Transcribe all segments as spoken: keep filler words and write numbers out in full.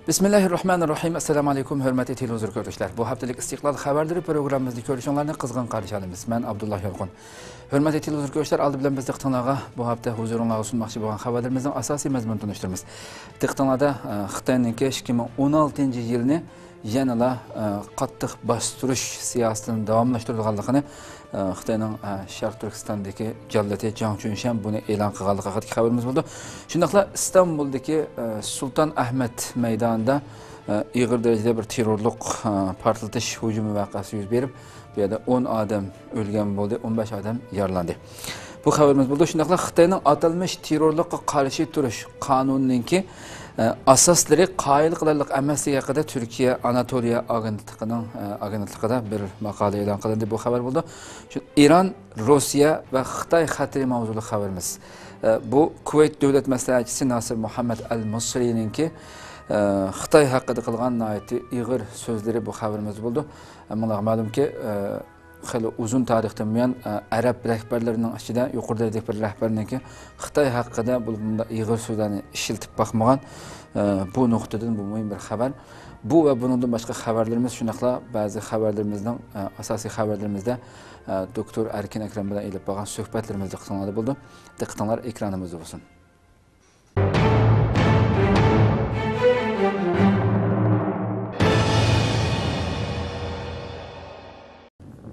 بىسمىللاھىررەھمانىررەھىم. ئەسسالامۇئەلەيكۇم، ھۆرمەتلىك تېلېۋىزور كۆرۈشلەر. بۇ ھەپتىلىك ئىستىقلال خەۋەرلىرى پروگراممىمىزنى كۆرۈشۈڭلارنى قىزغىن قارشى ئالىمىز. مەن ئابدۇللا يالقۇن. ھۆرمەتلىك تېلېۋىزور كۆرۈشلەر، ئالدى بىلەن بىز دىققىتىڭلارغا بۇ ھەپتە ھۇزۇرۇڭلارغا سۇنماقچى بولغان خەۋەرلىرىمىزنىڭ ئاساسىي مەزمۇنىنى تونۇشتۇرىمىز. دىققىتىڭلاردا، ئە، خىتاينىڭكى ئىككى مىڭ ئون ئالتىنچى يىلنى يەنىلا، ئە، قاتتىق باستۇرۇش سىياسىتىنى داۋاملاشتۇرىدىغانلىقىنى، ئە، خىتاينىڭ، ئە، شەرقىي تۈركىستاندىكى جاللىتى جاڭ چۈنشەن بۇنى ئېلان قىلغانلىقى ھەققىدىكى خەۋىرىمىز بولىدۇ. شۇنداقلا ئىستانبۇلدىكى، ئە، سۇلتان ئەھمەد مەيدانىدا، ئە، ئېغىر دەرىجىدە بىر تېررورلۇق، ئە، پارتلىتىش ھۇجۇمى ۋەقەسى يۈز بېرىپ، بۇ يەردە ئون ئادەم ئۆلگەن بولدى، ئون بەش ئادەم يارىلاندى. بۇ خەۋىرىمىز بولدى. شۇنداقلا خىتاينىڭ ئاتالمىش تېررورلۇققا قارشى تۇرۇش قانۇنىنىڭكى، ئە، ئاساسلىرى قايىل قىلارلىق ئەمەسلىكى ھەققىدە تۈركىيە ئاناتولىيە ئاگېنتلىقىنىڭ، ئە، ئاگېنتلىقىدا بىر ماقالە ئېلان قىلىندى. بۇ خەۋەر بولدى. شۇ ئىران، روسىيە ۋە خىتاي خەتىرى ماۋزۇلۇق خەۋىرىمىز. ئە، بۇ كۇۋەيت دۆلەت مەسلىھەتچىسى ناسىر مۇھەممەد ئەل مۇسرىنىڭكى، ئە، خىتاي ھەققىدە قىلغان ناھايىتى ئېغىر سۆزلىرى بۇ خەۋىرىمىز بولدى. ئە، ماڭا مەلۇمكى، ئە، خېلى ئۇزۇن تارىختىن بۇيان، ئە، ئەرەب رەھبەرلىرىنىڭ ئىچىدە يۇقىرى دەرىجىلىك بىر رەھبەرنىڭكى خىتاي ھەققىدە بولۇپ مۇنداق ئېغىر سۆزلەرنى ئىشلىتىپ باقمىغان. ئە، بۇ نۇقتىدىن بۇ مۇھىم بىر خەۋەر. بۇ ۋە بۇنىڭدىن باشقا خەۋەرلىرىمىز، شۇنداقلا بەزى خەۋەرلىرىمىزنىڭ، ئە، ئاساسىي خەۋەرلىرىمىزدە، ئە، دوكتور ئەركىن ئەكرەم بىلەن ئېلىپ بارغان سۆھبەتلىرىمىز دىققىتىڭلاردا بولىدۇ. دىققىتىڭلار ئېكرانىمىزدا بولسۇن.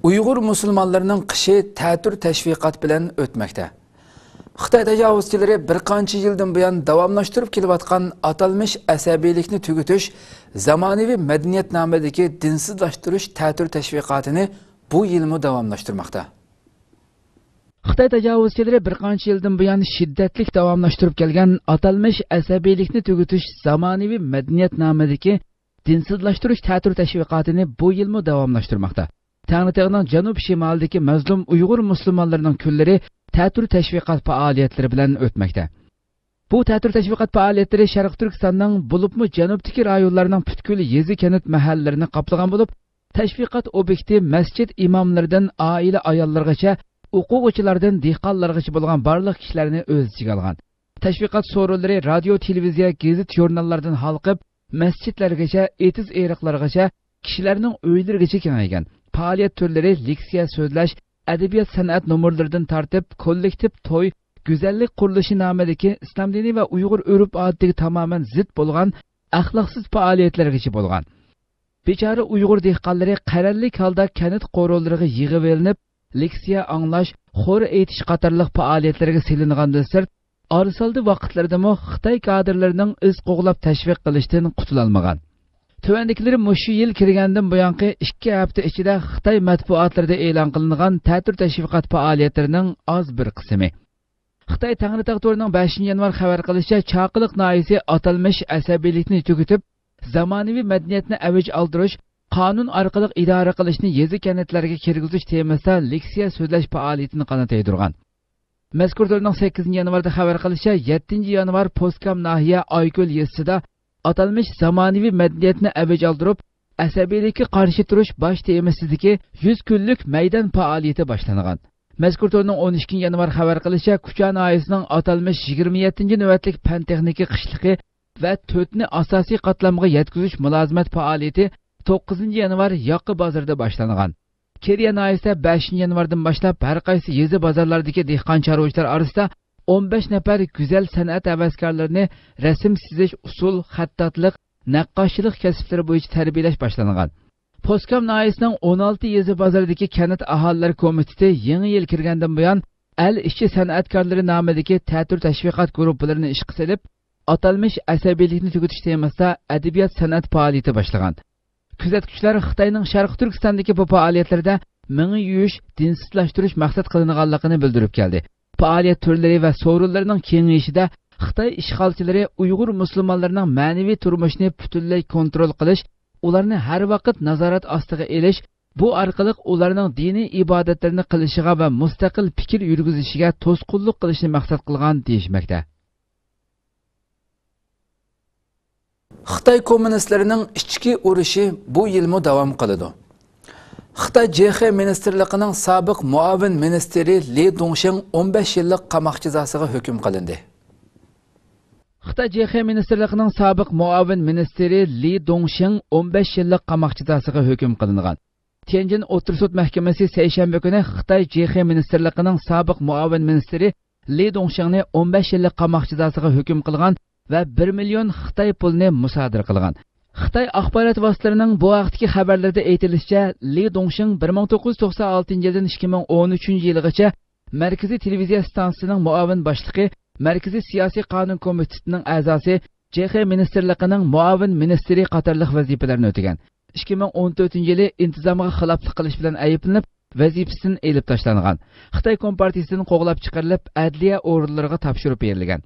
ئۇيغۇر مۇسۇلمانلىرىنىڭ قىشى تەتۈر تەشۋىقات بىلەن ئۆتمەكتە. خىتاي تاجاۋۇزچىلىرى بىر قانچە يىلدىن بۇيان داۋاملاشتۇرۇپ كېلىۋاتقان ئاتالمىش ئەسەبىيلىكنى تۈگىتىش، زامانىۋى مەدەنىيەت نامىدىكى دىنسىزلاشتۇرۇش تەتۈر تەشۋىقاتىنى بۇ يىلمۇ داۋاملاشتۇرماقتا. خىتاي تاجاۋۇزچىلىرى بىر قانچە يىلدىن بۇيان شىددەتلىك داۋاملاشتۇرۇپ كەلگەن ئاتالمىش ئەسەبىيلىكنى تۈگىتىش زامانىۋى مەدەنىيەت نامىدىكى دىنسىزلاشتۇرۇش تەتۈر تەشۋىقاتىنى بۇ يىلمۇ داۋاملاشتۇرماقتا. تەڭرىتېغىنىڭ جەنۇب شىمالىدىكى مەزلۇم ئۇيغۇر مۇسۇلمانلىرىنىڭ كۈنلىرى تەتۈر تەشۋىقات پائالىيەتلىرى بىلەن ئۆتمەكتە. بۇ تەتۈر تەشۋىقات پائالىيەتلىرى شەرقىي تۈركىستاننىڭ، بولۇپمۇ جەنۇبتىكى رايونلارنىڭ پۈتكۈل يېزا، كەنت، مەھەللىلىرىنى قاپلىغان بولۇپ، تەشۋىقات ئوبيېكتى مەسچىت ئىماملىرىدىن ئائىلە ئاياللىرىغىچە، ئوقۇغۇچىلاردىن دېھقانلارغىچە بولغان بارلىق كىشىلەرنى ئۆز ئىچىگە ئالغان. تەشۋىقات سورۇنلىرى رادىيو، تېلېۋىزىيە، گېزىت، ژۇرناللاردىن ھالقىپ، مەسچىتلەرگىچە، ئېتىز-ئېرىقلارغىچە، كىشىلەرنىڭ ئۆيلىرىگىچە كېڭەيگەن. پائالىيەت تۈرلىرى لېكسىيە سۆزلەش، ئەدەبىيات-سەنئەت نومۇرلىرىدىن تارتىپ، كوللېكتىپ توي، گۈزەللىك قۇرۇلۇشى نامىدىكى ئىسلام دىنى ۋە ئۇيغۇر ئۆرپ-ئادىتىگە تامامەن زىت بولغان ئەخلاقسىز پائالىيەتلەرگىچە بولغان. بىچارە ئۇيغۇر دېھقانلىرى قەرەللىك ھالدا كەنت قورۇلىرىغا يىغىۋېلىنىپ، لېكسىيە ئاڭلاش، خور ئېيتىش قاتارلىق پائالىيەتلەرگە سېلىنغاندىن سىرت، ئارىسالدى ۋاقىتلىرىدىمۇ خىتاي كادىرلىرىنىڭ ئىز قوغلاپ تەشۋىق قىلىشتىن قۇتۇلالمىغان. تۆۋەندىكىلىرى مۇشۇ يىل كىرگەندىن بۇيانقى ئىككى ھەپتە ئىچىدە خىتاي مەتبۇئاتلىرىدا ئېلان قىلىنغان تەتۈر تەشۋىقات پائالىيەتلىرىنىڭ ئاز بىر قىسمى. خىتاي تەڭرىتاغ تورىنىڭ بەشىنچى يانۋار خەۋەر قىلىشىچە، چاقىلىق ناھىيەسى ئاتالمىش ئەسەبىيلىكنى تۈگىتىپ، زامانىۋى مەدەنىيەتنى ئەۋج ئالدۇرۇش، قانۇن ئارقىلىق ئىدارە قىلىشنى يېزا، كەنتلەرگە كىرگۈزۈش تېمىسىدا لېكسىيە سۆزلەش پائالىيىتىنى قانات يايدۇرغان. مەزكۇر تورنىڭ سەككىزىنچى يانۋاردا خەۋەر قىلىشىچە، يەتتىنچى يانۋار پوسكام ناھىيە ئايكۆل يېزىسىدا ئاتالمىش زامانىۋى مەدەنىيەتنى ئەۋج ئالدۇرۇپ، ئەسەبىيلىككە قارشى تۇرۇش باش تېمىسىدىكى يۈز كۈنلۈك مەيدان پائالىيىتى باشلانغان. مەزكۇر تورنىڭ ئون ئىككىنچى يانۋار خەۋەر قىلىشىچە، كۇچا ناھىيەسىنىڭ ئاتالمىش يىگىرمە يەتتىنچى نۆۋەتلىك پەن تېخنىكا قىشلىقى ۋە تۆتنى ئاساسىي قاتلامغا يەتكۈزۈش مۇلازىمەت پائالىيىتى توققۇزىنچى يانۋار ياقا بازىرىدا باشلانغان. كېرىيە ناھىيەسىدە بەشىنچى يانۋاردىن باشلاپ ھەر قايسى يېزا بازارلاردىكى دېھقان چارۋىچىلار ئارىسىدا ئون بەش نەپەر گۈزەل سەنئەت ھەۋەسكارلىرىنى رەسىم سىزىش، ئۇسسۇل، خەتتاتلىق، نەققاشچىلىق كەسىپلىرى بويىچە تەربىيەلەش باشلانغان. پوسكام ناھىيەسىنىڭ ئون ئالتە يېزا بازىرىدىكى كەنت ئاھالىلەر كومىتېتى يېڭى يىل كىرگەندىن بۇيان ئەل ئىشچى سەنئەتكارلىرى نامىدىكى تەتۈر تەشۋىقات گۇرۇپپىلىرىنى ئىشقا سېلىپ، ئاتالمىش ئەسەبىيلىكنى تۈگىتىش تېمىسىدا ئەدەبىيات سەنئەت پائالىيىتى باشلىغان. كۆزەتكۈچىلەر خىتاينىڭ شەرقىي تۈركىستاندىكى بۇ پائالىيەتلىرىدە مېڭە يۇيۇش، دىنسىزلاشتۇرۇش مەقسەت قىلىنغانلىقىنى بىلدۈرۈپ كەلدى. پائالىيەت تۈرلىرى ۋە سورۇنلىرىنىڭ كېڭىيىشىدە خىتاي ئىشغالچىلىرى ئۇيغۇر مۇسۇلمانلىرىنىڭ مەنىۋى تۇرمۇشىنى پۈتۈنلەي كونترول قىلىش، ئۇلارنى ھەر ۋاقىت نازارەت ئاستىغا ئېلىش، بۇ ئارقىلىق ئۇلارنىڭ دىنىي ئىبادەتلىرىنى قىلىشىغا ۋە مۇستەقىل پىكىر يۈرگۈزۈشىگە توسقۇنلۇق قىلىشنى مەقسەت قىلغان دېيىشمەكتە. خىتاي كوممۇنىستلىرىنىڭ ئىچكى ئۇرۇشى بۇ يىلمۇ داۋام قىلىدۇ. خىتاي جې خې مىنىستىرلىقىنىڭ سابىق مۇئاۋىن مىنىستىرى لى دۇڭشىڭ ئون بەش يىللىق قاماق جازاسىغا ھۆكۈم قىلىندى. خىتاي جې خې مىنىستىرلىقىنىڭ سابىق مۇئاۋىن مىنىستىرى لى دۇڭشىڭ ئون بەش يىللىق قاماق جازاسىغا ھۆكۈم قىلىنغان. تيەنجىن ئوتتۇرا سوت مەھكىمىسى سەيشەنبە كۈنى خىتاي جې خې مىنىستىرلىقىنىڭ سابىق مۇئاۋىن مىنىستىرى لى دۇڭشىڭنى ئون بەش يىللىق قاماق جازاسىغا ھۆكۈم قىلغان ۋە بىر مىليون خىتاي پۇلىنى مۇسادىرە قىلغان. خىتاي ئاخبارات ۋاسىتىلىرىنىڭ بۇ ھەقتىكى خەۋەرلىرىدە ئېيتىلىشىچە، لى دۇڭشىڭ بىر مىڭ توققۇز يۈز توقسان ئالتىنچى يىلدىن ئىككى مىڭ ئون ئۈچىنچى يىلغىچە مەركىزىي تېلېۋىزىيە ئىستانسىسىنىڭ مۇئاۋىن باشلىقى، مەركىزىي سىياسىي قانۇن كومىتېتىنىڭ ئەزاسى، جې خې مىنىستىرلىقىنىڭ مۇئاۋىن مىنىستىرى قاتارلىق ۋەزىپىلەرنى ئۆتىگەن. ئىككى مىڭ ئون تۆتىنچى يىلى ئىنتىزامغا خىلاپلىق قىلىش بىلەن ئەيىبلىنىپ، ۋەزىپىسىدىن ئېلىپ تاشلانغان. خىتاي كومپارتىيىسىدىن قوغلاپ چىقىرىلىپ، ئەدلىيە ئورۇنلىرىغا تاپشۇرۇپ بېرىلگەن.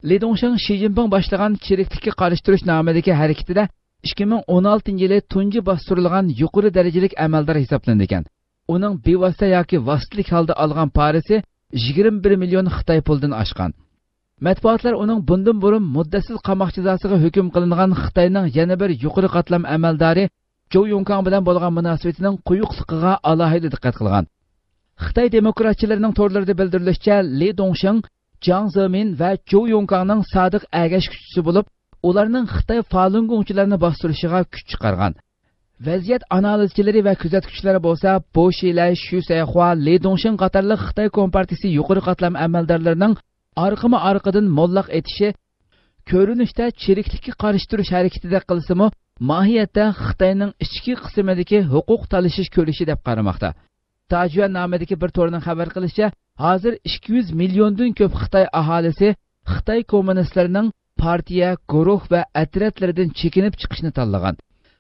لى دۇڭشىڭ شى جىنپىڭ باشلىغان چىرىكلىككە قارشى تۇرۇش نامىدىكى ھەرىكىتىدە ئىككى مىڭ ئون ئالتىنچى يىلى تۇنجى باستۇرۇلغان يۇقىرى دەرىجىلىك ئەمەلدار ھېسابلىنىدىكەن. ئۇنىڭ بىۋاسىتە ياكى ۋاسىتىلىك ھالدا ئالغان پارىسى يىگىرمە بىر مىليون خىتاي پۇلىدىن ئاشقان. مەتبۇئاتلار ئۇنىڭ بۇندىن بۇرۇن مۇددەتسىز قاماق جازاسىغا ھۆكۈم قىلىنغان خىتاينىڭ يەنە بىر يۇقىرى قاتلام ئەمەلدارى جوۋ يۇڭكاڭ بىلەن بولغان مۇناسىۋىتىنىڭ قويۇقلۇقىغا ئالاھىدە دىققەت قىلغان. خىتاي دېموكراتچىلىرىنىڭ تورلىرىدا بىلدۈرۈلۈشىچە، لى دۇڭشىڭ، جاڭ زېمىن ۋە جوۋ يۇڭكاڭنىڭ سادىق ئەگەشكۈچىسى بولۇپ، ئۇلارنىڭ خىتاي فالۇنگوڭچىلارنى باستۇرۇشىغا كۈچ چىقارغان. ۋەزىيەت ئانالىزچىلىرى ۋە كۆزەتكۈچىلەر بولسا، بو شىلەي، شۈ سەيخۇا، لى دۇڭشىڭ قاتارلىق خىتاي كومپارتىيىسى يۇقىرى قاتلام ئەمەلدارلىرىنىڭ ئارقىمۇ ئارقىدىن موللاق ئېتىشى، كۆرۈنۈشتە چىرىكلىككە قارشى تۇرۇش ھەرىكىتىدەك قىلسىمۇ، ماھىيەتتە خىتاينىڭ ئىچكى قىسمىدىكى ھوقۇق تالىشىش كۈرىشى دەپ قارىماقتا. تاجيۈەن نامىدىكى بىر تورنىڭ خەۋەر قىلىشىچە، ھازىر ئىككى يۈز مىليوندىن كۆپ خىتاي ئاھالىسى خىتاي كوممۇنىستلىرىنىڭ پارتىيە، گۇرۇھ ۋە ئەترەتلىرىدىن چېكىنىپ چىقىشنى تاللىغان.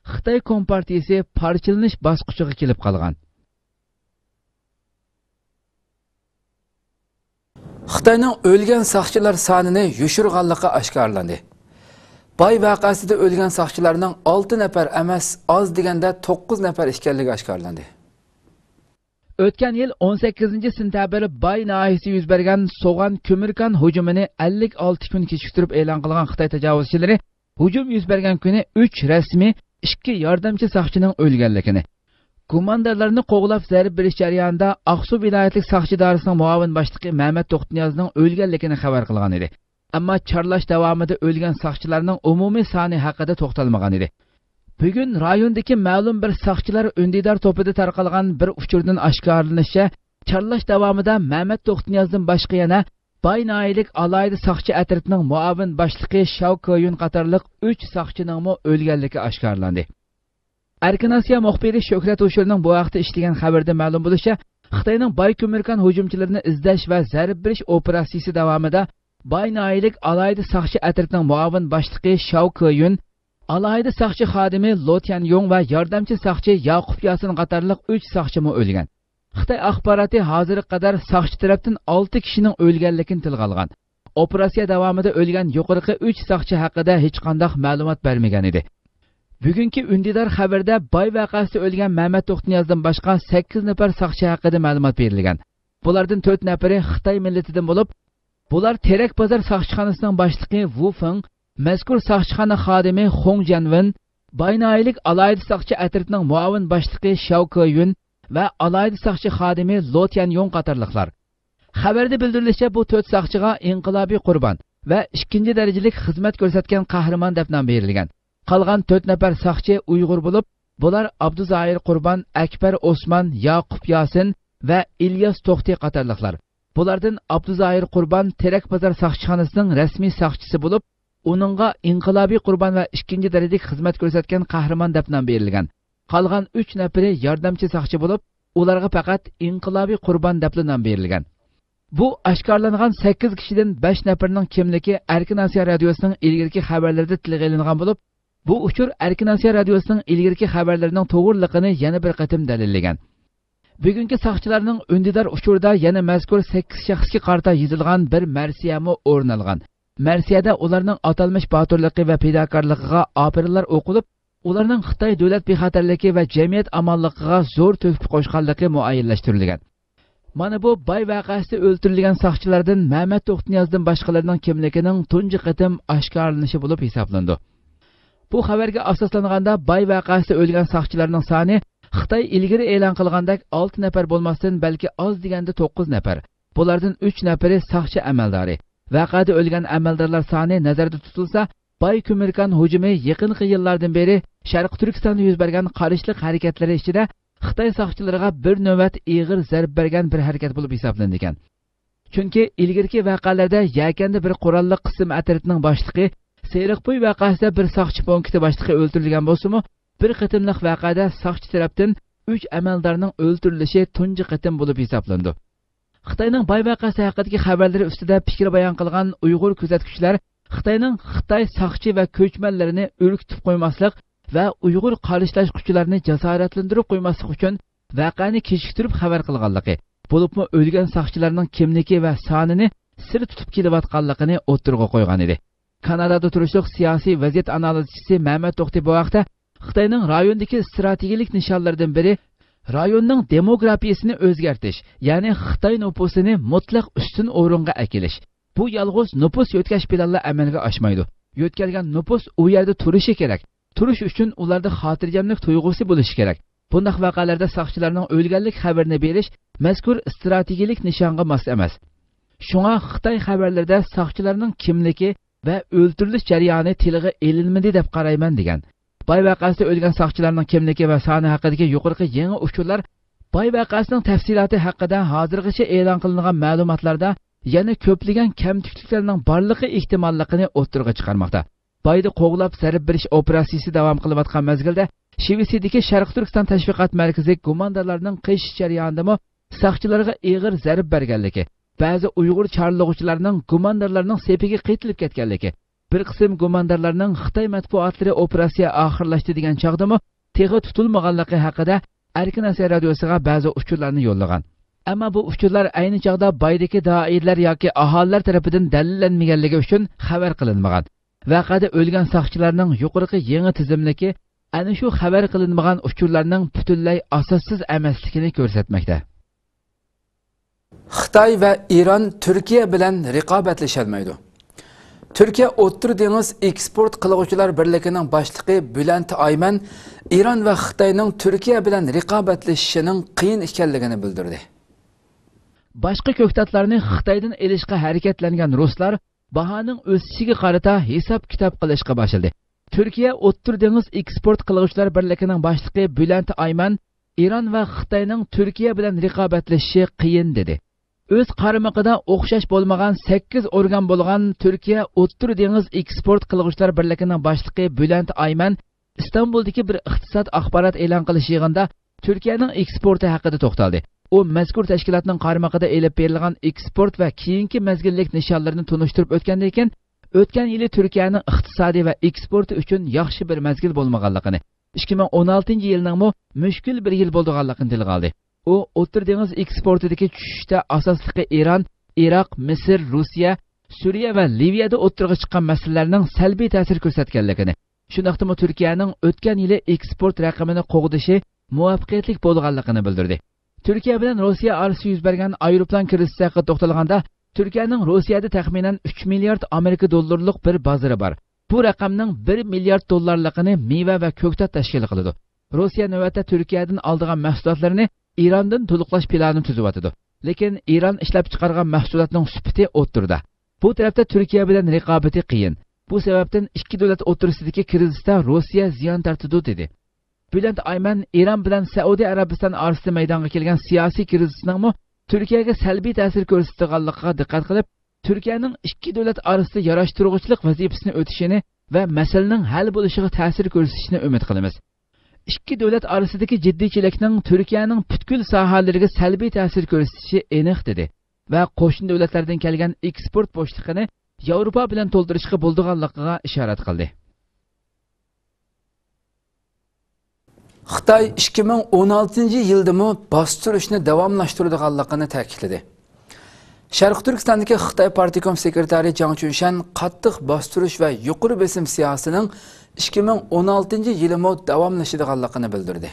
خىتاي كومپارتىيىسى پارچىلىنىش باسقۇچىغا كېلىپ قالغان. خىتاينىڭ ئۆلگەن ساقچىلار سانىنى يوشۇرغانلىقى ئاشكارىلاندى. باي ۋەقەسىدە ئۆلگەن ساقچىلارنىڭ ئالتە نەپەر ئەمەس، ئاز دېگەندە توققۇز نەپەر ئىكەنلىكى ئاشكارىلاندى. ئۆتكەن يىل ئون سەككىزىنچى سېنتەبىر باي ناھىيىسى يۈز بەرگەن سوغان كۆمۈركان ھۇجۇمىنى ئەللىك ئالتە كۈن كېچىكتۈرۈپ ئېلان قىلغان خىتاي تاجاۋۇزچىلىرى ھۇجۇم يۈز بەرگەن كۈنى ئۈچ رەسمىي، ئىككى ياردەمچى ساقچىنىڭ ئۆلگەنلىكىنى، گۇماندارلارنى قوغلاپ زەربە بېرىش جەريانىدا ئاقسۇ ۋىلايەتلىك ساقچى ئىدارىسىنىڭ مۇئاۋىن باشلىقى مەمەت توختىنىيازنىڭ ئۆلگەنلىكىنى خەۋەر قىلغان ئىدى. ئەمما چارلاش داۋامىدا ئۆلگەن ساقچىلارنىڭ ئومۇمىي سانى ھەققىدە توختالمىغان ئىدى. بۈگۈن رايوندىكى مەلۇم بىر ساقچىلار ئۈندىدار توپىدا تارقالغان بىر ئۇچۇردىن ئاشكارىلىنىشىچە، چارلاش داۋامىدا مەمەت توختىنىيازدىن باشقا يەنە باي ناھىيەلىك ئالاھىدە ساقچى ئەترىتىنىڭ مۇئاۋىن باشلىقى شاۋ كېيۈن قاتارلىق ئۈچ ساقچىنىڭمۇ ئۆلگەنلىكى ئاشكارىلاندى. ئەركىن ئاسىيا مۇخبىرى شۆھرەت ھوشۇرنىڭ بۇ ھەقتە ئىشلىگەن خەۋىرىدە مەلۇم بولۇشىچە، خىتاينىڭ باي كۆمۈركان ھۇجۇمچىلىرىنى ئىزدەش ۋە زەربە بېرىش ئوپېراتسىيىسى داۋامىدا باي ناھىيەلىك ئالاھىدە ساقچى ئەترىتىنىڭ مۇئاۋىن باشلىقى شاۋ كېيۈن، ئالاھىدە ساقچى خادىمى لو تيەنيوڭ ۋە ياردەمچى ساقچى ياقۇپ ياسىن قاتارلىق ئۈچ ساقچىمۇ ئۆلگەن. خىتاي ئاخباراتى ھازىرغا قەدەر ساقچى تەرەپتىن ئالتە كىشىنىڭ ئۆلگەنلىكىنى تىلغا ئالغان. ئوپېراتسىيە داۋامىدا ئۆلگەن يۇقىرىقى ئۈچ ساقچى ھەققىدە ھېچقانداق مەلۇمات بەرمىگەن ئىدى. بۈگۈنكى ئۈندىدار خەۋىرىدە باي ۋەقەسىدە ئۆلگەن مەمەت توختىنىيازدىن باشقا سەككىز نەپەر ساقچى ھەققىدە مەلۇمات بېرىلگەن. بۇلاردىن تۆت نەپىرى خىتاي مىللىتىدىن بولۇپ، بۇلار تېرەك بازار ساقچىخانىسىنىڭ باشلىقى ۋۇ فېڭ، مەزكۇر ساقچىخانا خادىمى خۇڭ جيەنۋېن، باي ناھىيەلىك ئالاھىدە ساقچى ئەترىتىنىڭ مۇئاۋىن باشلىقى شياۋ كېيۈن ۋە ئالاھىدە ساقچى خادىمى لو تيەنيوڭ قاتارلىقلار. خەۋەردە بىلدۈرۈلۈشىچە، بۇ تۆت ساقچىغا ئىنقىلابىي قۇربان ۋە ئىككىنچى دەرىجىلىك خىزمەت كۆرسەتكەن قەھرىمان دەپ نام بېرىلگەن. قالغان تۆت نەپەر ساقچى ئۇيغۇر بولۇپ، بۇلار ئابدۇزاھىر قۇربان، ئەكبەر ئوسمان، ياقۇپ ياسىن ۋە ئىلياس توختى قاتارلىقلار. بۇلاردىن ئابدۇزاھىر قۇربان تېرەك بازار ساقچىخانىسىنىڭ رەسمىي ساقچىسى بولۇپ، ئۇنىڭغا ئىنقىلابىي قۇربان ۋە ئىككىنچى دەرىجىلىك خىزمەت كۆرسەتكەن قەھرىمان دەپ نام بېرىلگەن. قالغان ئۈچ نەپىرى ياردەمچى ساقچى بولۇپ، ئۇلارغا پەقەت ئىنقىلابىي قۇربان دەپلا نام بېرىلگەن. بۇ ئاشكارىلانغان سەككىز كىشىدىن بەش نەپىرىنىڭ كىملىكى ئەركىن ئاسىيا رادىيوسىنىڭ ئىلگىرىكى خەۋەرلىرىدە تىلغا ئېلىنغان بولۇپ، بۇ ئۇچۇر ئەركىن ئاسىيا رادىيوسىنىڭ ئىلگىرىكى خەۋەرلىرىنىڭ توغرىلىقىنى يەنە بىر قېتىم دەلىللىگەن. بۈگۈنكى ساقچىلارنىڭ ئۈندىدار ئۇچۇرىدا يەنە مەزكۇر سەككىز شەخسكە قارىتا يېزىلغان بىر مەرسىيەمۇ ئورۇن ئالغان. مەرسىيەدە ئۇلارنىڭ ئاتالمىش باتۇرلۇقى ۋە پىداكارلىقىغا ئاپىرىنلار ئوقۇلۇپ، ئۇلارنىڭ خىتاي دۆلەت بىخەتەرلىكى ۋە جەمئىيەت ئامانلىقىغا زور تۆھپە قوشقانلىقى مۇئەييەنلەشتۈرۈلگەن. مانا بۇ باي ۋەقەسىدە ئۆلتۈرۈلگەن ساقچىلاردىن مەمەت توختىنىيازدىن باشقىلارنىڭ كىملىكىنىڭ تۇنجى قېتىم ئاشكارىلىنىشى بولۇپ ھېسابلىنىدۇ. بۇ خەۋەرگە ئاساسلانغاندا، باي ۋەقەسىدە ئۆلگەن ساقچىلارنىڭ سانى خىتاي ئىلگىرى ئېلان قىلغاندەك ئالتە نەپەر بولماستىن، بەلكى ئاز دېگەندە توققۇز نەپەر. بۇلاردىن ئۈچ نەپىرى ساقچى ئەمەلدارى. ۋەقەدە ئۆلگەن ئەمەلدارلار سانى نەزەردە تۇتۇلسا، باي كۆمۈر كان ھۇجۇمى يېقىنقى يىللاردىن بېرى شەرقىي تۈركىستاندا يۈز بەرگەن قارشىلىق ھەرىكەتلىرى ئىچىدە خىتاي ساقچىلىرىغا بىر نۆۋەت ئېغىر زەربە بەرگەن بىر ھەرىكەت بولۇپ ھېسابلىنىدىكەن. چۈنكى ئىلگىرىكى ۋەقەلەردە يەكەندە بىر قوراللىق قىسىم ئەترىتىنىڭ باشلىقى، سېرىقبوي ۋەقەسىدە بىر ساقچى پونكىتى باشلىقى ئۆلتۈرۈلگەن بولسىمۇ، بىر قېتىملىق ۋەقەدە ساقچى تەرەپتىن ئۈچ ئەمەلدارنىڭ ئۆلتۈرۈلۈشى تۇنجى قېتىم بولۇپ ھېسابلىنىدۇ. خىتاينىڭ باي ۋەقەسى ھەققىدىكى خەۋەرلىرى ئۈستىدە پىكىر بايان قىلغان ئۇيغۇر كۆزەتكۈچىلەر خىتاينىڭ خىتاي ساقچى ۋە كۆچمەنلىرىنى ئۈركۈتۈپ قويماسلىق ۋە ئۇيغۇر قارشىلاشقۇچىلارنى جاسارەتلەندۈرۈپ قويماسلىق ئۈچۈن ۋەقەنى كېچىكتۈرۈپ خەۋەر قىلغانلىقى، بولۇپمۇ ئۆلگەن ساقچىلارنىڭ كىملىكى ۋە سانىنى سىر تۇتۇپ كېلىۋاتقانلىقىنى ئوتتۇرىغا قويغان ئىدى. كانادادا تۇرۇشلۇق سىياسىي ۋەزىيەت ئانالىزچىسى مەمەت توختى بۇ ھەقتە، خىتاينىڭ رايوندىكى ئىستراتېگىيەلىك نىشانلىرىدىن بىرى رايوننىڭ دېموگرافىيىسىنى ئۆزگەرتىش، يەنى خىتاي نوپۇسىنى مۇتلەق ئۈستۈن ئورۇنغا ئەكېلىش. بۇ يالغۇز نوپۇس يۆتكەش بىلەنلا ئەمەلگە ئاشمايدۇ. يۆتكەلگەن نوپۇس ئۇ يەردە تۇرۇشى كېرەك. تۇرۇش ئۈچۈن ئۇلاردا خاتىرجەملىك تۇيغۇسى بولۇشى كېرەك. بۇنداق ۋەقەلەردە ساقچىلارنىڭ ئۆلگەنلىك خەۋىرىنى بېرىش مەزكۇر ئىستراتېگىيەلىك نىشانغا ماس ئەمەس. شۇڭا خىتاي خەۋەرلىرىدە ساقچىلارنىڭ كىملىكى ۋە ئۆلتۈرۈلۈش جەريانى تىلغا ئېلىنمىدى دەپ قارايمەن، دېگەن. باي ۋەقەسىدە ئۆلگەن ساقچىلارنىڭ كىملىكى ۋە سانى ھەققىدىكى يۇقىرىقى يېڭى ئۇچۇرلار باي ۋەقەسىنىڭ تەپسىلاتى ھەققىدە ھازىرغىچە ئېلان قىلىنغان مەلۇماتلاردا يەنە كۆپلىگەن كەمتۈكلۈكلەرنىڭ بارلىقى ئېھتىماللىقىنى ئوتتۇرىغا چىقارماقتا. بايدا قوغلاپ زەربە بېرىش ئوپېراتسىيىسى داۋام قىلىۋاتقان مەزگىلدە، شىۋېتسىيەدىكى شەرقىي تۈركىستان تەشۋىقات مەركىزى گۇماندارلارنىڭ قېچىش جەريانىدىمۇ ساقچىلارغا ئېغىر زەربە بەرگەنلىكى، بەزى ئۇيغۇر چارلىغۇچىلارنىڭ گۇماندارلارنىڭ سېپىگە قېتىلىپ كەتكەنلىكى، بىر قىسىم گۇماندارلارنىڭ خىتاي مەتبۇئاتلىرى ئوپېراتسىيە ئاخىرلاشتى دېگەن چاغدىمۇ تېخى تۇتۇلمىغانلىقى ھەققىدە ئەركىن ئاسىيا رادىيوسىغا بەزى ئۇچۇرلارنى يوللىغان. ئەمما بۇ ئۇچۇرلار ئەينى چاغدا بايدىكى دائىرىلەر ياكى ئاھالىلەر تەرىپىدىن دەلىللەنمىگەنلىكى ئۈچۈن خەۋەر قىلىنمىغان. ۋەقەدە ئۆلگەن ساقچىلارنىڭ يۇقىرىقى يېڭى تىزىملىكى ئەنە شۇ خەۋەر قىلىنمىغان ئۇچۇرلارنىڭ پۈتۈنلەي ئاساسسىز ئەمەسلىكىنى كۆرسەتمەكتە. خىتاي ۋە ئىران تۈركىيە بىلەن رىقابەتلىشەلمەيدۇ. تۈركىيە ئوتتۇرا دېڭىز ئېكسپورت قىلغۇچىلار بىرلىكىنىڭ باشلىقى بۈلەنت ئايمەن ئىران ۋە خىتاينىڭ تۈركىيە بىلەن رىقابەتلىشىشىنىڭ قىيىن ئىكەنلىكىنى بىلدۈردى. باشقا كۆكتاتلارنى خىتايدىن ئېلىشقا ھەرىكەتلەنگەن رۇسلار باھانىڭ ئۆسۈشىگە قارىتا ھېساب-كىتاب قىلىشقا باشلىدى. تۈركىيە ئوتتۇرا دېڭىز ئېكسپورت قىلغۇچىلار بىرلىكىنىڭ باشلىقى بۈلەنت ئايمەن ئىران ۋە خىتاينىڭ تۈركىيە بىلەن رىقابەتلىشىشى قىيىن، دېدى. ئۆز قارمىقىدا ئوخشاش بولمىغان سەككىز ئورگان بولغان تۈركىيە ئوتتۇرا دېڭىز ئېكسپورت قىلغۇچىلار بىرلىكىنىڭ باشلىقى بۈلەنت ئايمەن ئىستانبۇلدىكى بىر ئىقتىساد ئاخبارات ئېلان قىلىش يىغىنىدا تۈركىيەنىڭ ئېكسپورتى ھەققىدە توختالدى. ئۇ مەزكۇر تەشكىلاتنىڭ قارمىقىدا ئېلىپ بېرىلغان ئېكسپورت ۋە كېيىنكى مەزگىللىك نىشانلىرىنى تونۇشتۇرۇپ ئۆتكەندىن كېيىن، ئۆتكەن يىلى تۈركىيەنىڭ ئىقتىسادى ۋە ئېكسپورتى ئۈچۈن ياخشى بىر مەزگىل بولمىغانلىقىنى، ئىككى مىڭ ئون ئالتىنچى يىلنىڭمۇ مۈشكۈل بىر يىل بولىدىغانلىقىنى تىلغا ئالدى. ئۇ ئوتتۇرا دېڭىز ئېكسپورتىدىكى چۈشۈشتە ئاساسلىقى ئىران، ئىراق، مىسىر، روسىيە، سۈرىيە ۋە لىۋىيەدە ئوتتۇرىغا چىققان مەسىلىلەرنىڭ سەلبىي تەسىر كۆرسەتكەنلىكىنى، شۇنداقتىمۇ تۈركىيەنىڭ ئۆتكەن يىلى ئېكسپورت رەقىمىنى قوغدىشى مۇۋەپپەقىيەتلىك بولغانلىقىنى بىلدۈردى. تۈركىيە بىلەن روسىيە ئارىسىدا يۈز بەرگەن ئايروپىلان كىرىزىسى ھەققىدە توختالغاندا، تۈركىيەنىڭ روسىيەدە تەخمىنەن ئۈچ مىليارد ئامېرىكا دوللىرىلىق بىر بازىرى بار. بۇ رەقەمنىڭ بىر مىليارد دوللارلىقىنى مېۋە ۋە كۆكتات تەشكىل قىلىدۇ. روسىيە نۆۋەتتە تۈركىيەدىن ئالىدىغان مەھسۇلاتلىرىنى ئىراندىن تولۇقلاش پىلانى تۈزۈۋاتىدۇ. لېكىن ئىران ئىشلەپچىقارغان مەھسۇلاتنىڭ سۈپىتى ئوتتۇرىدا. بۇ تەرەپتە تۈركىيە بىلەن رىقابىتى قىيىن. بۇ سەۋەبتىن ئىككى دۆلەت ئوتتۇرىسىدىكى كىرىزىستا روسىيە زىيان تارتىدۇ، دېدى. بۈلەنت ئايمەن ئىران بىلەن سەئۇدى ئەرەبىستان ئارىسىدا مەيدانغا كەلگەن سىياسىي كىرىزىسنىڭمۇ تۈركىيەگە سەلبىي تەسىر كۆرسىتىدىغانلىقىغا دىققەت قىلىپ، تۈركىيەنىڭ ئىككى دۆلەت ئارىسىدا ياراشتۇرغۇچىلىق ۋەزىپىسىنى ئۆتىشىنى ۋە مەسىلىنىڭ ھەل بولۇشىغا تەسىر كۆرسىتىشىنى ئۈمىد قىلىمىز. ئىككى دۆلەت ئارىسىدىكى جىددىيچىلىكنىڭ تۈركىيەنىڭ پۈتكۈل ساھەلىرىگە سەلبىي تەسىر كۆرسىتىشى ئېنىق، دېدى ۋە قوشنا دۆلەتلەردىن كەلگەن ئېكسپورت بوشلۇقىنى ياۋروپا بىلەن تولدۇرۇشقا بولىدىغانلىقىغا ئىشارەت قىلدى. خىتاي ئىككى مىڭ ئون ئالتىنچى يىلدىمۇ باستۇرۇشنى داۋاملاشتۇرىدىغانلىقىنى تەكىتلىدى. شەرقىي تۈركىستاندىكى خىتاي پارتكوم سېكرېتارى جاڭ چۈنشەن قاتتىق باستۇرۇش ۋە يۇقىرى بېسىم سىياسىتىنىڭ ئىككى مىڭ ئون ئالتىنچى يىلىمۇ داۋاملىشىدىغانلىقىنى بىلدۈردى.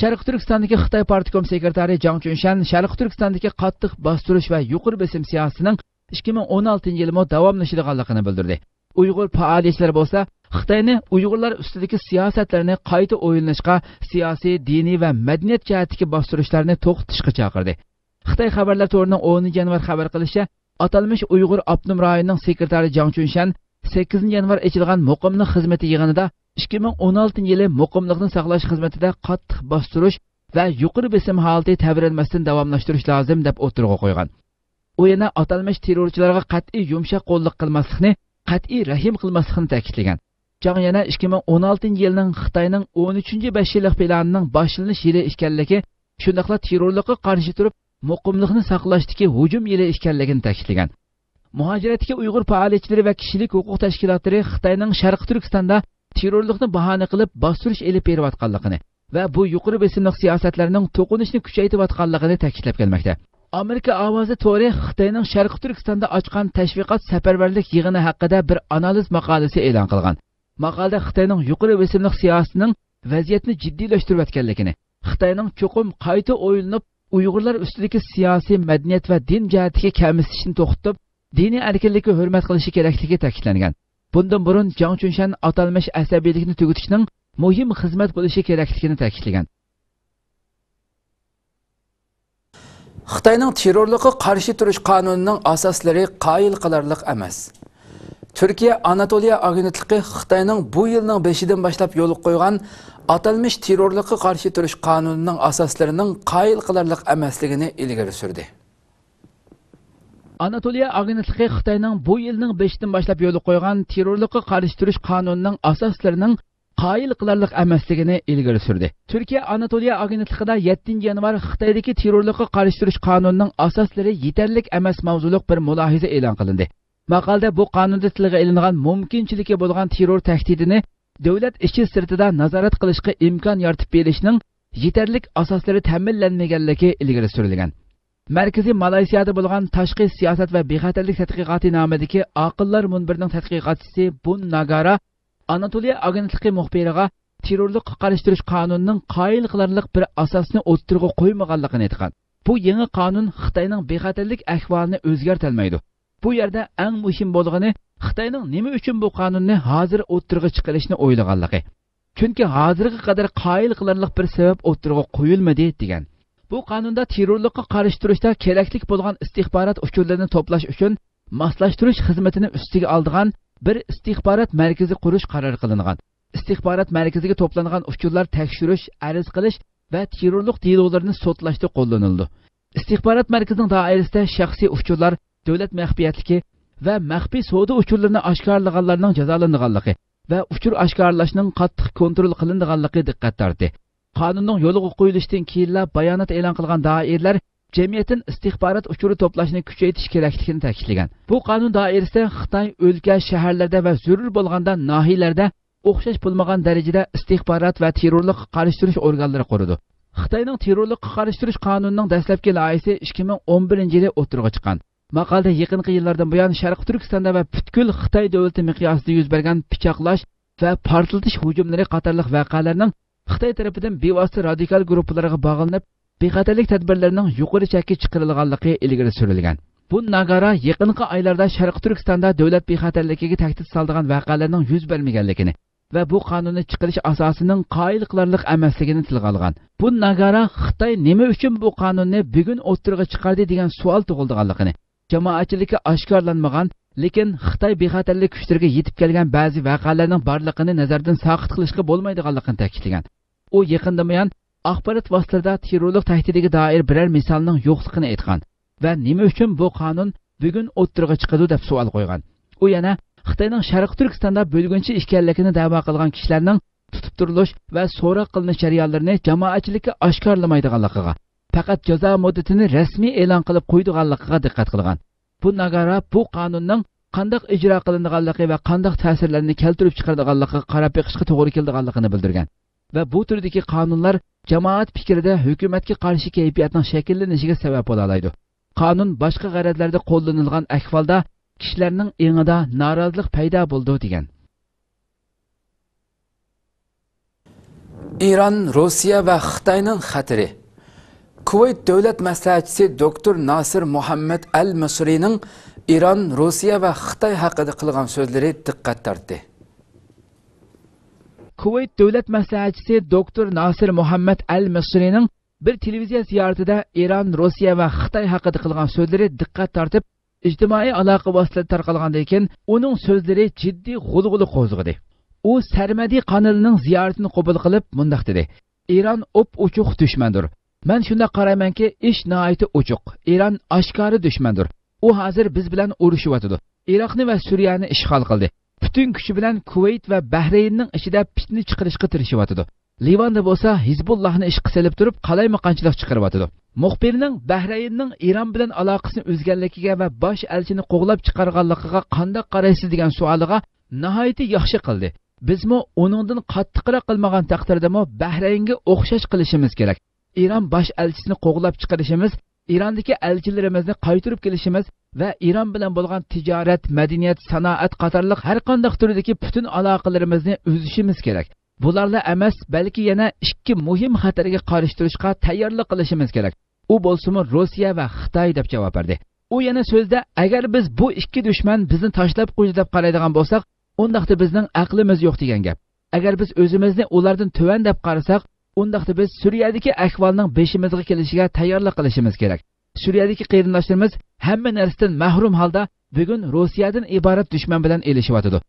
شەرقىي تۈركىستاندىكى خىتاي پارتكوم سېكرېتارى جاڭ چۈنشەن شەرقىي تۈركىستاندىكى قاتتىق باستۇرۇش ۋە يۇقىرى بېسىم سىياسىتىنىڭ ئىككى مىڭ ئون ئالتىنچى يىلىمۇ داۋاملىشىدىغانلىقىنى بىلدۈردى. ئۇيغۇر پائالىيەتچىلىرى بولسا خىتاينى ئۇيغۇرلار ئۈستىدىكى سىياسەتلىرىنى قايتا ئويلىنىشقا، سىياسىي، دىنىي ۋە مەدەنىيەت جەھەتتىكى باستۇرۇشلارنى توختىتىشقا چاقىردى. خىتاي خەۋەرلەر تورىنىڭ ئونىنچى يانۋار خەۋەر قىلىشىچە، ئاتالمىش ئۇيغۇر ئاپتونوم رايونىنىڭ سېكرېتارى جاڭ چۈنشەن سەككىزىنچى يانۋار ئېچىلغان مۇقىملىق خىزمىتى يىغىنىدا ئىككى مىڭ ئون ئالتىنچى يىلى مۇقىملىقنى ساقلاش خىزمىتىدە قاتتىق باستۇرۇش ۋە يۇقىرى بېسىم ھالىتى تەۋرەنمەستىن داۋاملاشتۇرۇش لازىم، دەپ ئوتتۇرىغا قويغان. ئۇ يەنە ئاتالمىش تېررورچىلارغا قەتئىي يۇمشاق قوللۇق قىلماسلىقنى، قەتئىي رەھىم قىلماسلىقنى تەكىتلىگەن. جاڭ يەنە ئىككى مىڭ ئون ئالتىنچى يىلنىڭ خىتاينىڭ ئون ئۈچىنچى بەش يىللىق پىلانىنىڭ باشلىنىش يىلى ئىكەنلىكى، شۇنداقلا تېررورلۇققا قارشى تۇرۇپ، مۇقىملىقنى ساقلاشتىكى ھۇجۇم يىلى ئىكەنلىكىنى تەكىتلىگەن. مۇھاجىرەتتىكى ئۇيغۇر پائالىيەتچىلىرى ۋە كىشىلىك ھوقۇق تەشكىلاتلىرى خىتاينىڭ شەرقىي تۈركىستاندا تېررورلۇقنى باھانە قىلىپ باستۇرۇش ئېلىپ بېرىۋاتقانلىقىنى ۋە بۇ يۇقىرى بېسىملىق سىياسەتلەرنىڭ توقۇنۇشنى كۈچەيتىۋاتقانلىقىنى تەكىتلەپ كەلمەكتە. ئامېرىكا ئاۋازى تورى خىتاينىڭ شەرقىي تۈركىستاندا ئاچقان تەشۋىقات سەپەرۋەرلىك يىغىنى ھەققىدە بىر ئانالىز ماقالىسى ئېلان قىلغان. ماقالىدە خىتاينىڭ يۇقىرى بېسىملىق سىياسىتىنىڭ ۋەزىيەتنى جىددىيلەشتۈرۈۋەتكەنلىكىنى، خىتاينىڭ چوقۇم قايتا ئويلىنىپ، ئۇيغۇرلار ئۈستىدىكى سىياسىي، مەدەنىيەت ۋە دىن جەھەتتىكى كەمسىتىشنى توختىتىپ، دىنىي ئەركىنلىككە ھۆرمەت قىلىشى كېرەكلىكى تەكىتلەنگەن. بۇندىن بۇرۇن جاڭ چۈنشەن ئاتالمىش ئەسەبىيلىكنى تۈگىتىشنىڭ مۇھىم خىزمەت بولۇشى كېرەكلىكىنى تەكىتلىگەن. خىتاينىڭ تېررورلۇققا قارشى تۇرۇش قانۇنىنىڭ ئاساسلىرى قايىل قىلارلىق ئەمەس. تۈركىيە ئاناتولىيە ئاگېنتلىقى خىتاينىڭ بۇ يىلنىڭ بېشىدىن باشلاپ يولغا قويغان ئاتالمىش تېررورلۇققا قارشى تۇرۇش قانۇنىنىڭ ئاساسلىرىنىڭ قايىل قىلارلىق ئەمەسلىكىنى ئىلگىرى سۈردى. ئاناتولىيە ئاگېنتلىقى خىتاينىڭ بۇ يىلنىڭ بېشىدىن باشلاپ يولغا قويغان تېررورلۇققا قارشى تۇرۇش قانۇنىنىڭ ئاساسلىرىنىڭ قايىل قىلارلىق ئەمەسلىكىنى ئىلگىرى سۈردى. تۈركىيە ئاناتولىيە ئاگېنتلىقىدا يەتتىنچى يانۋار خىتايدىكى تېررورلۇققا قارشى تۇرۇش قانۇنىنىڭ ئاساسلىرى يېتەرلىك ئەمەس ماۋزۇلۇق بىر مۇلاھىزە ئېلان قىلىندى. ماقالىدە بۇ قانۇندا تىلغا ئېلىنغان مۇمكىنچىلىكى بولغان تېررور تەھدىتىنى دۆلەت ئىچى سىرتىدا نازارەت قىلىشقا ئىمكان يارىتىپ بېرىشنىڭ يېتەرلىك ئاساسلىرى تەمىنلەنمىگەنلىكى ئىلگىرى سۈرۈلگەن. مەركىزى مالايسىيادا بولغان تاشقى سىياسەت ۋە بىخەتەرلىك تەتقىقاتى نامىدىكى ئاقىللار مۇنبىرىنىڭ تەتقىقاتچىسى بۇن ناگارا ئاناتولىيە ئاگېنتلىقى مۇخبىرىغا تېررورلۇققا قارشى تۇرۇش قانۇنىنىڭ قايىل قىلارلىق بىر ئاساسنى ئوتتۇرىغا قويمىغانلىقىنى ئېيتقان. بۇ يېڭى قانۇن خىتاينىڭ بىخەتەرلىك ئەھۋالىنى ئۆزگەرتەلمەيدۇ. بۇ يەردە ئەڭ مۇھىم بولغىنى خىتاينىڭ نېمە ئۈچۈن بۇ قانۇننى ھازىر ئوتتۇرىغا چىقىرىشنى ئويلىغانلىقى. چۈنكى ھازىرغا قەدەر قايىل قىلارلىق بىر سەۋەب ئوتتۇرىغا قويۇلمىدى، دېگەن. بۇ قانۇندا تېررورلۇققا قارشى تۇرۇشتا كېرەكلىك بولغان ئىستىخبارات ئۇچۇرلىرىنى توپلاش ئۈچۈن ماسلاشتۇرۇش خىزمىتىنى ئۈستىگە ئالىدىغان بىر ئىستىخبارات مەركىزى قۇرۇش قارار قىلىنغان. ئىستىخبارات مەركىزىگە توپلانغان ئۇچۇرلار تەكشۈرۈش، ئەرز قىلىش ۋە تېررورلۇق دېلولىرىنى سوتلاشتا قوللىنىلىدۇ. ئىستىخبارات مەركىزىنىڭ دائىرىسىدە شەخسىي ئۇچۇرلار، دۆلەت مەخپىيەتلىكى ۋە مەخپىي سودا ئۇچۇرلىرىنى ئاشكارىلىغانلارنىڭ جازالىنىدىغانلىقى ۋە ئۇچۇر ئاشكارىلاشنىڭ قاتتىق كونترول قىلىنىدىغانلىقى دىققەت تارتتى. قانۇننىڭ يولغا قويۇلۇشىدىن كېيىنلا بايانات ئېلان قىلغان دائىرىلەر جەمئىيەتتىن ئىستىخبارات ئۇچۇرى توپلاشنى كۈچەيتىش كېرەكلىكىنى تەكىتلىگەن. بۇ قانۇن دائىرىسىدە خىتاي ئۆلكە، شەھەرلەردە ۋە زۆرۈر بولغاندا ناھىيەلەردە ئوخشاش بولمىغان دەرىجىدە ئىستىخبارات ۋە تېررورلۇققا قارشى تۇرۇش ئورگانلىرى قۇرىدۇ. خىتاينىڭ تېررورلۇققا قارشى تۇرۇش قانۇنىنىڭ دەسلەپكى لايىھىسى ئىككى مىڭ ئون بىرىنچى يىلى ئوتتۇرىغا چىققان. ماقالىدە يېقىنقى يىللاردىن بۇيان شەرقىي تۈركىستاندا ۋە پۈتكۈل خىتاي دۆلىتى مىقياسىدا يۈز بەرگەن پىچاقلاش ۋە پارتلىتىش ھۇجۇملىرى قاتارلىق ۋەقەلەرنىڭ خىتاي تەرىپىدىن بىۋاسىتە رادىكال گۇرۇپپىلارغا باغلىنىپ، بىخەتەرلىك تەدبىرلىرىنىڭ يۇقىرى چەككە چىقىرىلغانلىقى ئىلگىرى سۈرۈلگەن. بۇ ناگارا يېقىنقى ئايلاردا شەرقىي تۈركىستاندا دۆلەت بىخەتەرلىكىگە تەھدىت سالىدىغان ۋەقەلەرنىڭ يۈز بەرمىگەنلىكىنى ۋە بۇ قانۇننى چىقىرىش ئاساسىنىڭ قايىل قىلارلىق ئەمەسلىكىنى تىلغا ئالغان. بۇ ناگارا خىتاي نېمە ئۈچۈن بۇ قانۇننى بۈگۈن ئوتتۇرىغا چىقاردى دېگەن سوئال تۇغۇلىدىغانلىقىنى، جامائەتچىلىككە ئاشكارىلانمىغان، لېكىن خىتاي بىخەتەرلىك كۈچلىرىگە يېتىپ كەلگەن بەزى ۋەقەلەرنىڭ بارلىقىنى نەزەردىن ساقىت قىلىشقا بولمايدىغانلىقىنى تەكىتلىگەن. ئۇ يېقىندىن بۇيان ئاخبارات ۋاسىتىلىرىدا تېررورلۇق تەھدىتىگە دائىر بىرەر مىسالنىڭ يوقلۇقىنى ئېيتقان ۋە نېمە ئۈچۈن بۇ قانۇن بۈگۈن ئوتتۇرىغا چىقىدۇ دەپ سوئال قويغان. ئۇ يەنە خىتاينىڭ شەرقىي تۈركىستاندا بۆلگۈنچى ئىكەنلىكىنى دەۋا قىلغان كىشىلەرنىڭ تۇتۇپ تۇرۇلۇش ۋە سوراق قىلىنىش جەريانلىرىنى جامائەتچىلىككە ئاشكارىلىمايدىغانلىقىغا، پەقەت جازا مۇددىتىنى رەسمىي ئېلان قىلىپ قويىدىغانلىقىغا دىققەت قىلغان. بۇ ناگارا بۇ قانۇننىڭ قانداق ئىجرا قىلىنىدىغانلىقى ۋە قانداق تەسىرلەرنى كەلتۈرۈپ چىقىرىدىغانلىقىغا قاراپ بېقىشقا توغرا كېلىدىغانلىقىنى بىلدۈرگەن ۋە بۇ تۈردىكى قانۇنلار جامائەت پىكرىدە ھۆكۈمەتكە قارشى كەيپىياتنىڭ شەكىللىنىشىگە سەۋەب بولالايدۇ. قانۇن باشقا غەرەزلەردە قوللىنىلغان ئەھۋالدا كىشىلەرنىڭ ئېڭىدا نارازىلىق پەيدا بولىدۇ، دېگەن. ئىران، روسىيە ۋە خىتاينىڭ خەتىرى. كۇۋەيت دۆلەت مەسلىھەتچىسى دوكتور ناسىر مۇھەممەد ئەل مىسرىنىڭ ئىران، روسىيە ۋە خىتاي ھەققىدە قىلغان سۆزلىرى دىققەت تارتتى. كۇۋەيت دۆلەت مەسلىھەتچىسى دوكتور ناسىر مۇھەممەد ئەل مىسرىنىڭ بىر تېلېۋىزىيە زىيارىتىدە ئىران، روسىيە ۋە خىتاي ھەققىدە قىلغان سۆزلىرى دىققەت تارتىپ، ئىجتىمائىي ئالاقە ۋاسىتىلىرى تارقالغاندىن كېيىن ئۇنىڭ سۆزلىرى جىددىي غۇلغۇلا قوزغىدى. ئۇ سەرمەدى قانىلىنىڭ زىيارىتىنى قوبۇل قىلىپ مۇنداق دېدى: «ئىران ئوپئوچۇق دۈشمەندۇر. مەن شۇنداق قارايمەنكى، ئىش ناھايىتى ئوچۇق. ئىران ئاشكارا دۈشمەندۇر. ئۇ ھازىر بىز بىلەن ئۇرۇشۇۋاتىدۇ. ئىراقنى ۋە سۈرىيەنى ئىشغال قىلدى. پۈتۈن كۈچى بىلەن كۇۋەيت ۋە بەھرەيننىڭ ئىچىدە پىتنە چىقىرىشقا تىرىشىۋاتىدۇ. لىۋاندا بولسا ھىزبۇللاھنى ئىشقا سېلىپ تۇرۇپ، قالايمىقانچىلىق چىقىرىۋاتىدۇ.» مۇخبىرنىڭ بەھرەيننىڭ ئىران بىلەن ئالاقىسىنى ئۈزگەنلىكىگە ۋە باش ئەلچىنى قوغلاپ چىقارغانلىقىغا قانداق قارايسىز دېگەن سوئالىغا ناھايىتى ياخشى قىلدى. بىزمۇ ئۇنىڭدىن قاتتىقراق قىلمىغان تەقدىردىمۇ بەھرەينگە ئوخشاش قىلىشىمىز كېرەك. ئىران باش ئەلچىسىنى قوغلاپ چىقىرىشىمىز، ئىراندىكى ئەلچىلىرىمىزنى قايتۇرۇپ كېلىشىمىز ۋە ئىران بىلەن بولغان تىجارەت، مەدەنىيەت، سانائەت قاتارلىق ھەر قانداق تۈردىكى پۈتۈن ئالاقىلىرىمىزنى ئۈزۈشىمىز كېرەك. بۇلارلا ئەمەس، بەلكى يەنە ئىككى مۇھىم خەتەرگە قارشى تۇرۇشقا تەييارلىق قىلىشىمىز كېرەك. ئۇ بولسىمۇ روسىيە ۋە خىتاي، دەپ جاۋاب بەردى. ئۇ يەنە سۆزىدە، ئەگەر بىز بۇ ئىككى دۈشمەن بىزنى تاشلاپ قويدى دەپ قارايدىغان بولساق، ئۇنداقتا بىزنىڭ ئەقلىمىز يوق دېگەن گەپ. ئەگەر بىز ئۆزىمىزنى ئۇلاردىن تۆۋەن دەپ قارىساق، ئۇنداقتا بىز سۈرىيەدىكى ئەھۋالنىڭ بېشىمىزغا كېلىشىگە تەييارلىق قىلىشىمىز كېرەك. سۈرىيەدىكى قېرىنداشلىرىمىز ھەممە نەرسىدىن مەھرۇم ھالدا بۈگۈن روسىيەدىن ئىبارەت دۈشمەن بىلەن ئېلىشىۋاتىدۇ.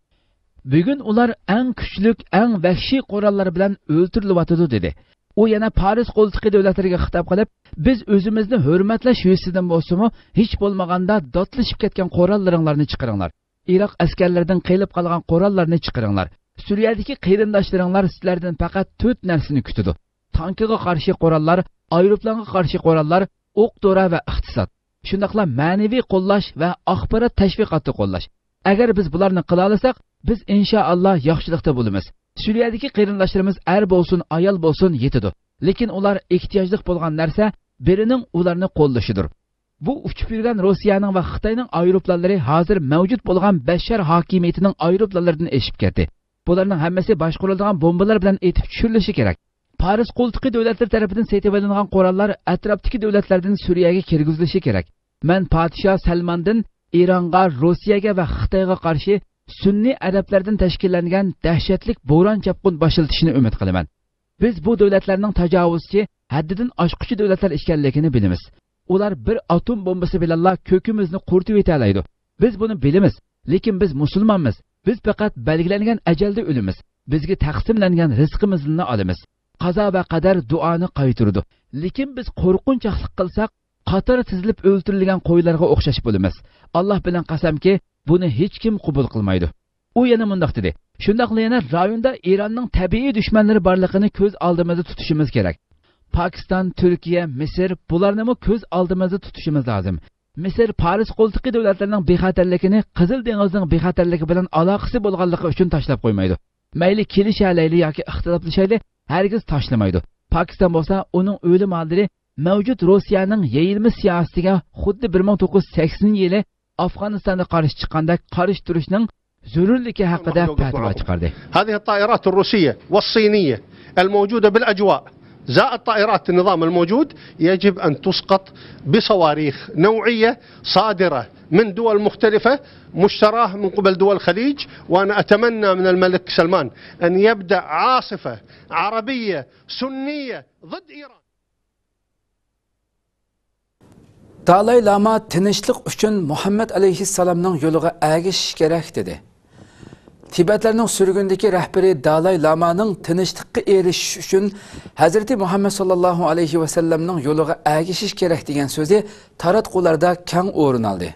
بۈگۈن ئۇلار ئەڭ كۈچلۈك، ئەڭ ۋەھشىي قوراللار بىلەن ئۆلتۈرۈلۈۋاتىدۇ، دېدى. ئۇ يەنە پارس قولتۇقى دۆلەتلىرىگە خىتاب قىلىپ، بىز ئۆزىمىزنى ھۆرمەتلەش يۈزىسىدىن بولسىمۇ، ھېچ بولمىغاندا داتلىشىپ كەتكەن قوراللىرىڭلارنى چىقىرىڭلار. ئىراق ئەسكەرلىرىدىن قېلىپ قالغان قوراللارنى چىقىرىڭلار. سۈرىيەدىكى قېرىنداشلىرىڭلار سىلەردىن پەقەت تۆت نەرسىنى كۈتىدۇ: تانكىغا قارشى قوراللار، ئايروپىلانغا قارشى قوراللار، ئوق دورا ۋە ئىقتىساد. شۇنداقلا مەنىۋى قوللاش ۋە ئاخبارات تەشۋىقاتى قوللاش. ئەگەر بىز بۇلارنى قىلالىساق، بىز ئىنشائاللا ياخشىلىقتا بولىمىز. سۈرىيەدىكى قېرىنداشلىرىمىز ئەر بولسۇن، ئايال بولسۇن يېتىدۇ. لېكىن ئۇلار ئېھتىياجلىق بولغان نەرسە بىرىنىڭ ئۇلارنى قوللىشىدۇر. بۇ ئۇچۇپ يۈرگەن روسىيەنىڭ ۋە خىتاينىڭ ئايروپىلانلىرى ھازىر مەۋجۇت بولغان بەششار ھاكىمىيىتىنىڭ ئايروپىلانلىرىدىن ئېشىپ كەتتى. بۇلارنىڭ ھەممىسى باشقۇرۇلىدىغان بومبىلار بىلەن ئېتىپ چۈشۈرۈلۈشى كېرەك. پارس قولتۇقى دۆلەتلىرى تەرىپىدىن سېتىۋېلىنغان قوراللار ئەتراپتىكى دۆلەتلەردىن سۈرىيەگە كىرگۈزۈلۈشى كېرەك. مەن پادىشاھ سەلماندىن ئىرانغا، روسىيەگە ۋە خىتايغا قارشى سۈننىي ئەرەبلەردىن تەشكىللەنگەن دەھشەتلىك بوران-چاپقۇن باشلىتىشىنى ئۈمىد قىلىمەن. بىز بۇ دۆلەتلەرنىڭ تاجاۋۇزچى، ھەددىدىن ئاشقۇچى دۆلەتلەر ئىكەنلىكىنى بىلىمىز. ئۇلار بىر ئاتوم بومبىسى بىلەنلا كۆكىمىزنى قۇرۇتۇۋېتەلەيدۇ. بىز بۇنى بىلىمىز، لېكىن بىز مۇسۇلمانمىز. بىز پەقەت بەلگىلەنگەن ئەجەلدە ئۆلىمىز. بىزگە تەقسىملەنگەن رىزقىمىزنىلا ئالىمىز. قازا ۋە قەدەر دۇئانى قايتۇرىدۇ. لېكىن بىز قورقۇنچاقلىق قىلساق، قاتار تىزىلىپ ئۆلتۈرۈلگەن قويلارغا ئوخشاش بولىمىز. ئاللاھ بىلەن قەسەمكى، بۇنى ھېچكىم قوبۇل قىلمايدۇ. ئۇ يەنە مۇنداق دېدى: شۇنداقلا يەنە رايوندا ئىراننىڭ تەبىئىي دۈشمەنلىرى بارلىقىنى كۆز ئالدىمىزدا تۇتۇشىمىز كېرەك. پاكىستان، تۈركىيە، مىسىر، بۇلارنىمۇ كۆز ئالدىمىزدا تۇتۇشىمىز لازىم. مىسىر پارس قولتۇقى دۆلەتلىرىنىڭ بىخەتەرلىكىنى قىزىل دېڭىزنىڭ بىخەتەرلىكى بىلەن ئالاقىسى بولغانلىقى ئۈچۈن تاشلاپ قويمايدۇ. مەيلى كېلىشەلەيلى ياكى ئىختىلاپلىشايلى، ھەرگىز تاشلىمايدۇ. پاكىستان بولسا ئۇنىڭ ئۆلۈم ھاللىرى مەۋجۇت روسىيەنىڭ يېيىلما سىياسىتىگە خۇددى بىر مىڭ توققۇز يۈز سەكسىنىنچى يىلى ئافغانىستانغا قارشى چىققاندەك قارشى تۇرۇشنىڭ زۆرۈرلۈكى ھەققىدە پەتىۋا چىقاردى. هذه الطائرات الروسية والصينية الموجودة بالأجواء، زائد طائرات النظام الموجود، يجب أن تسقط بصواريخ نوعية صادرة من دول مختلفة، مشتراة من قبل دول الخليج. وأنا أتمنى من الملك سلمان أن يبدأ عاصفة عربية سنية ضد إيران. دالاي لاما تىنچلىق ئۈچۈن مۇھەممەد ئەلەيھىسسالامنىڭ يولىغا ئەگىشىش كېرەك، دېدى. تىبەتلەرنىڭ سۈرگۈندىكى رەھبىرى دالاي لامانىڭ تىنچلىققا ئېرىشىش ئۈچۈن ھەزرىتى مۇھەممەد ساللاللاھۇ ئەلەيھى ۋەسەللەمنىڭ يولىغا ئەگىشىش كېرەك دېگەن سۆزى تاراتقۇلاردا كەڭ ئورۇن ئالدى.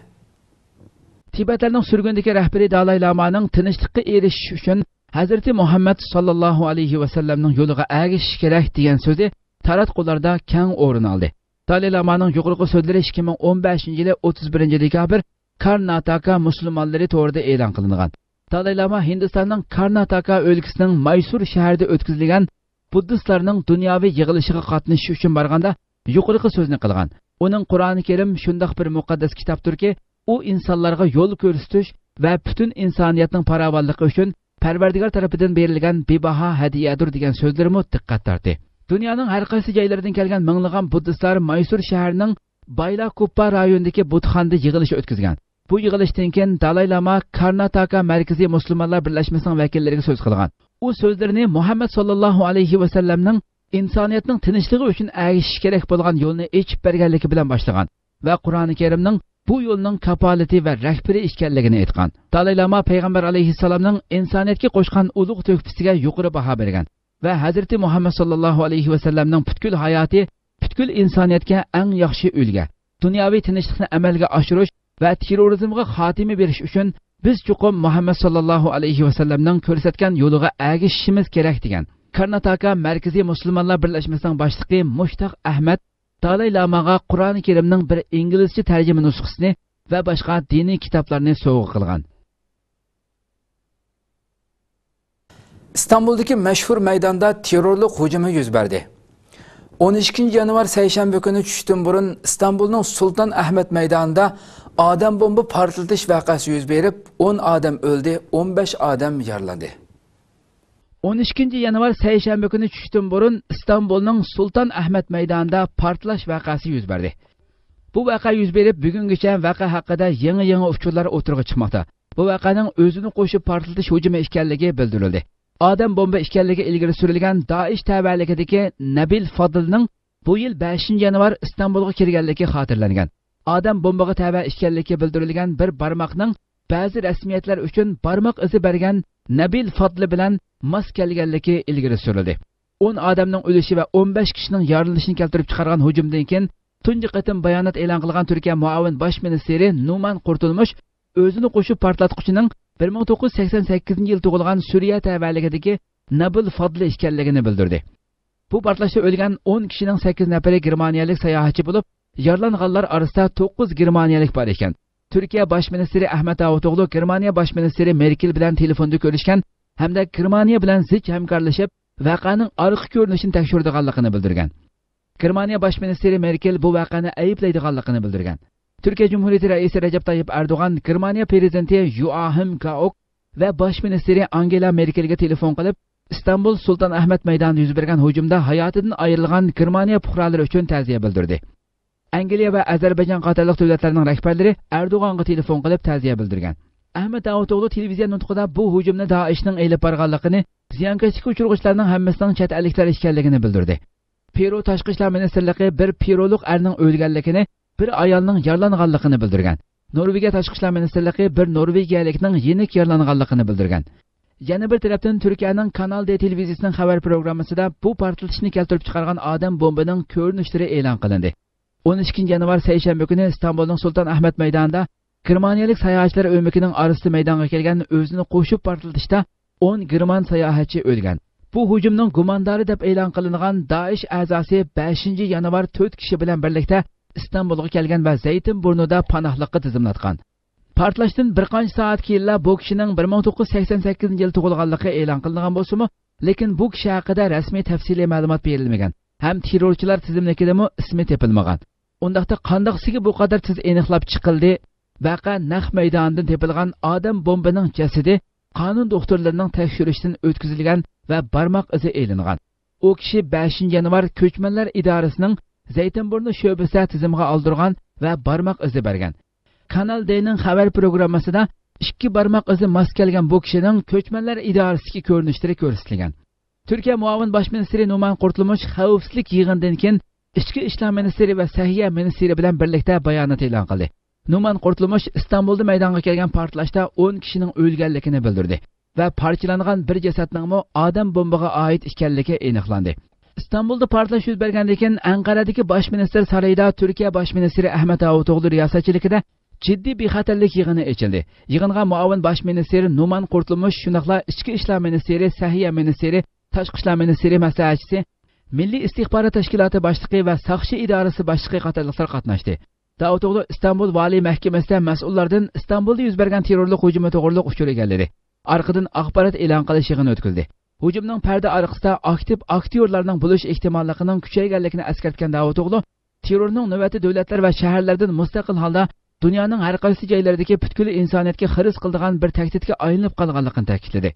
تىبەتلەرنىڭ سۈرگۈندىكى رەھبىرى دالاي لامانىڭ تىنچلىققا ئېرىشىش ئۈچۈن ھەزرىتى مۇھەممەد ساللاللاھۇ ئەلەيھى ۋەسەللەمنىڭ يولىغا ئەگىشىش كېرەك دېگەن سۆزى تاراتقۇلاردا كەڭ ئورۇن ئالدى. دالاي لامانىڭ يۇقىرىقى سۆزلىرى ئىككى مىڭ ئون بەشىنچى يىلى ئوتتۇز بىرىنچى دېكابىر كارناتاكا مۇسۇلمانلىرى تورىدا ئېلان قىلىنغان. دالاي لاما ھىندىستاننىڭ كارناتاكا ئۆلكىسىنىڭ مايسۇر شەھىرىدە ئۆتكۈزۈلگەن بۇددىستلارنىڭ دۇنياۋى يىغىلىشىغا قاتنىشىش ئۈچۈن بارغاندا يۇقىرىقى سۆزنى قىلغان. ئۇنىڭ قۇرئانى كەرىم شۇنداق بىر مۇقەددەس كىتابتۇركى، ئۇ ئىنسانلارغا يول كۆرسىتىش ۋە پۈتۈن ئىنسانىيەتنىڭ پاراۋانلىقى ئۈچۈن پەرۋەردىگار تەرىپىدىن بېرىلگەن بىباھا ھەدىيەدۇر دېگەن سۆزلىرىمۇ دىققەت تارتتى. دۇنيانىڭ ھەر قايسى جايلىرىدىن كەلگەن مىڭلىغان بۇددىستلار مايسۇر شەھىرىنىڭ بايلاكۇپپا رايونىدىكى بۇتخانىدا يىغىلىش ئۆتكۈزگەن. بۇ يىغىلىشتىن كېيىن دالاي لاما كارناتاكا مەركىزىي مۇسۇلمانلار بىرلەشمىسىنىڭ ۋەكىللىرىگە سۆز قىلغان. ئۇ سۆزلىرىنى مۇھەممەد ساللاللاھۇ ئەلەيھى ۋەسەللەمنىڭ ئىنسانىيەتنىڭ تىنچلىقى ئۈچۈن ئەگىشىش كېرەك بولغان يولنى ئېچىپ بەرگەنلىكى بىلەن باشلىغان ۋە قۇرئانى كەرىمنىڭ بۇ يولنىڭ كاپالىتى ۋە رەھبىرى ئىكەنلىكىنى ئېيتقان. دالاي لاما پەيغەمبەر ئەلەيھىسسالامنىڭ ئىنسانىيەتكە قوشقان ئۇلۇغ تۆھپىسىگە يۇقىرى باھا بەرگەن ۋە ھەزرىتى مۇھەممەد ساللاللاھۇ ئەلەيھى ۋەسەللەمنىڭ پۈتكۈل ھاياتى پۈتكۈل ئىنسانىيەتكە ئەڭ ياخشى ئۈلگە، دۇنياۋى تىنچلىقنى ئەمەلگە ئاشۇرۇش ۋە تېررورىزمغا خاتىمە بېرىش ئۈچۈن بىز چوقۇم مۇھەممەد ساللاللاھۇ ئەلەيھى ۋەسەللەمنىڭ كۆرسەتكەن يولىغا ئەگىشىشىمىز كېرەك، دېگەن. كارناتاكا مەركىزىي مۇسۇلمانلار بىرلەشمىسىنىڭ باشلىقى مۇشتاق ئەھمەد دالاي لاماغا قۇرئان كەرىمنىڭ بىر ئىنگلىزچە تەرجىمە نۇسخىسىنى ۋە باشقا دىنىي كىتابلارنى سوۋغا قىلغان. ئىستانبۇلدىكى مەشھۇر مەيداندا تېررورلۇق ھۇجۇمى يۈز بەردى. ئون ئىككىنچى يانۋار سەيشەنبە كۈنى چۈشتىن بۇرۇن ئىستانبۇلنىڭ سۇلتان ئەھمەد مەيدانىدا ئادەم بومبا پارتلىتىش ۋەقەسى يۈز بېرىپ، ئون ئادەم ئۆلدى، ئون بەش ئادەم يارىلاندى. ئون ئىككىنچى يانۋار سەيشەنبە كۈنى چۈشتىن بۇرۇن ئىستانبۇلنىڭ سۇلتان ئەھمەد مەيدانىدا پارتلاش ۋەقەسى يۈز بەردى. بۇ ۋەقە يۈز بېرىپ، بۈگۈنگىچە ۋەقە ھەققىدە يېڭى-يېڭى ئۇچۇرلار ئوتتۇرىغا چىقماقتا. بۇ ۋەقەنىڭ ئۆزىنى قوشۇپ پارتلىتىش ھۇجۇمى ئىكەنلىكى بىلدۈرۈلدى. ئادەم بومبا ئىكەنلىكى ئىلگىرى سۈرۈلگەن دائىش تەۋەلىكىدىكى نەبىل فادىلنىڭ بۇ يىل بەشىنچى يانۋار ئىستانبۇلغا كىرگەنلىكى خاتىرىلەنگەن. ئادەم بومبىغا تەۋە ئىكەنلىكى بىلدۈرۈلگەن بىر بارماقنىڭ بەزى رەسمىيەتلەر ئۈچۈن بارماق ئىزى بەرگەن نەبىل فادلى بىلەن ماس كەلگەنلىكى ئىلگىرى سۈرۈلدى. ئون ئادەمنىڭ ئۆلۈشى ۋە ئون بەش كىشىنىڭ يارىلىنىشىنى كەلتۈرۈپ چىقارغان ھۇجۇمدىن كېيىن، تۇنجى قېتىم بايانات ئېلان قىلغان تۈركىيە مۇئاۋىن باش مىنىستىرى نۇمان قۇرتۇلمۇش ئۆزىنى قوشۇپ پارتلاتقۇچىنىڭ بىر مىڭ توققۇز يۈز سەكسەن سەككىزىنچى يىل تۇغۇلغان سۈرىيە تەۋەلىكىدىكى نابىل فادلى ئىكەنلىكىنى بىلدۈردى. بۇ پارتلاشتا ئۆلگەن ئون كىشىنىڭ سەككىز نەپىرى گېرمانىيەلىك ساياھەتچى بولۇپ، يارىلانغانلار ئارىسىدا توققۇز گېرمانىيەلىك بار ئىكەن. تۈركىيە باش مىنىستىرى ئەھمەت داۋۇتئوغلۇ گېرمانىيە باش مىنىستىرى مېركېل بىلەن تېلېفوندا كۆرۈشكەن ھەمدە گېرمانىيە بىلەن زىچ ھەمكارلىشىپ، ۋەقەنىڭ ئارقا كۆرۈنۈشىنى تەكشۈرىدىغانلىقىنى بىلدۈرگەن. گېرمانىيە باش مىنىستىرى مېركېل بۇ ۋەقەنى ئەيىبلەيدىغانلىقىنى بىلدۈرگەن. تۈركىيە جۇمھۇرىيىتى رەئىسى رەجەپ تايىپ ئەردوغان گېرمانىيە پىرېزىدېنتى يوئاخىم گائوك ۋە باش مىنىستىرى ئانگېلا مېركېلگە تېلېفون قىلىپ، ئىستانبۇل سۇلتان ئەھمەد مەيدانىدا يۈز بەرگەن ھۇجۇمدا ھاياتىدىن ئايرىلغان گېرمانىيە پۇقرالىرى ئۈچۈن تەزىيە بىلدۈردى. ئەنگلىيە ۋە ئەزەربەيجان قاتارلىق دۆلەتلەرنىڭ رەھبەرلىرى ئەردوغانغا تېلېفون قىلىپ تەزىيە بىلدۈرگەن. ئەھمەت داۋۇتئوغلۇ تېلېۋىزىيە نۇتقىدا بۇ ھۇجۇمنى دائىشنىڭ ئېلىپ بارغانلىقىنى، زىيانكەشلىككە ئۇچرىغۇچىلارنىڭ ھەممىسىنىڭ چەت ئەللىكلەر ئىكەنلىكىنى بىلدۈردى. پېرۇ تاشقى ئىشلار مىنىستىرلىقى بىر پېرۇلۇق ئەرنىڭ ئۆلگەنلىكىنى، بىر ئايالنىڭ يارىلانغانلىقىنى بىلدۈرگەن. نورۋېگىيە تاشقى ئىشلار مىنىستىرلىقى بىر نورۋېگىيەلىكنىڭ يېنىك يارىلانغانلىقىنى بىلدۈرگەن. يەنە بىر تەرەپتىن، تۈركىيەنىڭ كانال دى تېلېۋىزىيىسىنىڭ خەۋەر پروگراممىسىدا بۇ پارتلىتىشنى كەلتۈرۈپ چىقارغان ئادەم بومبىنىڭ كۆرۈنۈشلىرى ئېلان قىلىندى. ئون ئىككىنچى يانۋار سەيشەنبە كۈنى ئىستانبۇلنىڭ سۇلتان ئەھمەد مەيدانىدا گېرمانىيەلىك ساياھەتچىلەر ئۆمىكىنىڭ ئارىسىدا مەيدانغا كەلگەن ئۆزىنى قوشۇپ پارتلىتىشتا ئون گېرمان ساياھەتچى ئۆلگەن. بۇ ھۇجۇمنىڭ گۇماندارى دەپ ئېلان قىلىنغان دائىش ئەزاسى بەشىنچى يانۋار تۆت كىشى بىلەن بىرلىكتە ئىستانبۇلغا كەلگەن ۋە زەيتىن بۇرنىدا پاناھلىققا تىزىملاتقان. پارتلاشتىن بىر قانچە سائەت كېيىنلا بۇ كىشىنىڭ بىر مىڭ توققۇز يۈز سەكسەن سەككىزىنچى يىل تۇغۇلغانلىقى ئېلان قىلىنغان بولسىمۇ، لېكىن بۇ كىشى ھەققىدە رەسمىي تەپسىلىي مەلۇمات بېرىلمىگەن ھەم تېررورچىلار تىزىملىكىدىمۇ ئىسمى تېپىلمىغان. ئۇنداقتا قانداقسىگە بۇ قەدەر تېز ئېنىقلاپ چىقىلدى؟ ۋەقە نەق مەيدانىدىن تېپىلغان ئادەم بومبىنىڭ جەسىتى قانۇن دوختۇرلىرىنىڭ تەكشۈرۈشىدىن ئۆتكۈزۈلگەن ۋە بارماق ئىزى ئېلىنغان. ئۇ كىشى بەشىنچى يانۋار كۆچمەنلەر ئىدارىسىنىڭ زەيتىنبۇرنى شۆبىسىدە تىزىمغا ئالدۇرغان ۋە بارماق ئىزى بەرگەن. كانال دنىڭ خەۋەر پروگراممىسىدا ئىككى بارماق ئىزى ماس كەلگەن بۇ كىشىنىڭ كۆچمەنلەر ئىدارىسىدىكى كۆرۈنۈشلىرى كۆرسىتىلگەن. تۈركىيە مۇئاۋىن باش مىنىستىرى نۇمان قۇرتۇلمۇش خەۋپسىزلىك يىغىنىدىن كېيىن ئىچكى ئىشلار مىنىستىرى ۋە سەھىيە مىنىستىرى بىلەن بىرلىكتە بايانات ئېلان قىلدى. نۇمان قۇرتۇلمۇش ئىستانبۇلدا مەيدانغا كەلگەن پارتلاشتا ئون كىشىنىڭ ئۆلگەنلىكىنى بىلدۈردى ۋە پارچىلانغان بىر جەسەتنىڭمۇ ئادەم بومبىغا ئائىت ئىكەنلىكى ئېنىقلاندى. ئىستانبۇلدا پارتلاش يۈز بەرگەندىن كېيىن، ئەنقەرەدىكى باش مىنىستىر سارىيىدا تۈركىيە باش مىنىستىرى ئەھمەت داۋۇتئوغلۇ رىياسەتچىلىكىدە جىددىي بىخەتەرلىك يىغىنى ئېچىلدى. يىغىنغا مۇئاۋىن باش مىنىستىر نۇمان قۇرتۇلمۇش، شۇنداقلا ئىچكى ئىشلار مىنىستىرى، سەھىيە مىنىستىرى، تاشقى ئىشلار مىنىستىرى مەسلىھەتچىسى، مىللىي ئىستىخبارات تەشكىلاتى باشلىقى ۋە ساقچى ئىدارىسى باشلىقى قاتارلىقلار قاتناشتى. داۋۇتئوغلۇ ئىستانبۇل ۋالىي مەھكىمىسىدە مەسئۇللاردىن ئىستانبۇلدا يۈز بەرگەن تېررورلۇق ھۇجۇمى توغرۇلۇق ئۇچۇر ئىگىلىدى. ئارقىدىن ئاخبارات ئېلان قىلىش يىغىنى ئۆتكۈزدى. ھۇجۇمنىڭ پەردە ئارقىسىدا ئاكتىپ ئاكتيورلارنىڭ بولۇش ئېھتىماللىقىنىڭ كۈچەيگەنلىكىنى ئەسكەرتكەن داۋۇتئوغلۇ، تېررورنىڭ نۆۋەتتە دۆلەتلەر ۋە شەھەرلەردىن مۇستەقىل ھالدا دۇنيانىڭ ھەر قايسى جايلىرىدىكى پۈتكۈل ئىنسانىيەتكە خىرىس قىلىدىغان بىر تەھدىتكە ئايلىنىپ قالغانلىقىنى تەكىتلىدى.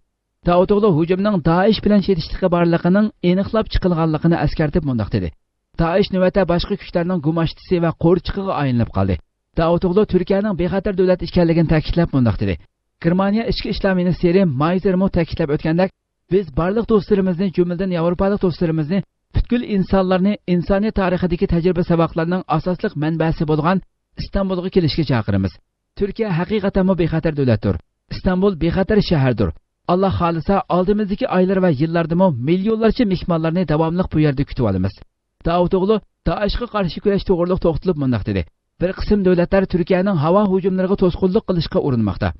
داۋۇتئوغلۇ ھۇجۇمنىڭ دائىش بىلەن چېتىشلىقى بارلىقىنىڭ ئېنىقلاپ چىقىلغانلىقىنى ئەسكەرتىپ مۇنداق دېدى: دائىش نۆۋەتتە باشقا كۈچلەرنىڭ گۇماشتىسى ۋە قورچىقىغا ئايلىنىپ قالدى. داۋۇتئوغلۇ تۈركىيەنىڭ بىخەتەر دۆلەت ئىكەنلىكىنى تەكىتلەپ مۇنداق دېدى: گېرمانىيە ئىچكى ئىشلار مىنىستىرى مايزېرمۇ تەكىتلەپ ئۆتكەندەك، بىز بارلىق دوستلىرىمىزنى، جۈملىدىن ياۋروپالىق دوستلىرىمىزنى، پۈتكۈل ئىنسانلارنى ئىنسانىيەت تارىخىدىكى تەجرىبە ساۋاقلارنىڭ ئاساسلىق مەنبەسى بولغان ئىستانبۇلغا كېلىشكە چاقىرىمىز. تۈركىيە ھەقىقەتەنمۇ بىخەتەر دۆلەتتۇر. ئىستانبۇل بىخەتەر شەھەردۇر. ئاللا خالىسا، ئالدىمىزدىكى ئايلار ۋە يىللاردىمۇ مىليونلارچە مېھمانلارنى داۋاملىق بۇ يەردە كۈتۈۋالىمىز. داۋۇتئوغلۇ دائىشقا قارشى كۈرەش توغرۇلۇق توختىلىپ مۇنداق دېدى: بىر قىسىم دۆلەتلەر تۈركىيەنىڭ ھاۋا ھۇجۇملىرىغا توسقۇنلۇق قىلىشقا ئۇرۇنماقتا.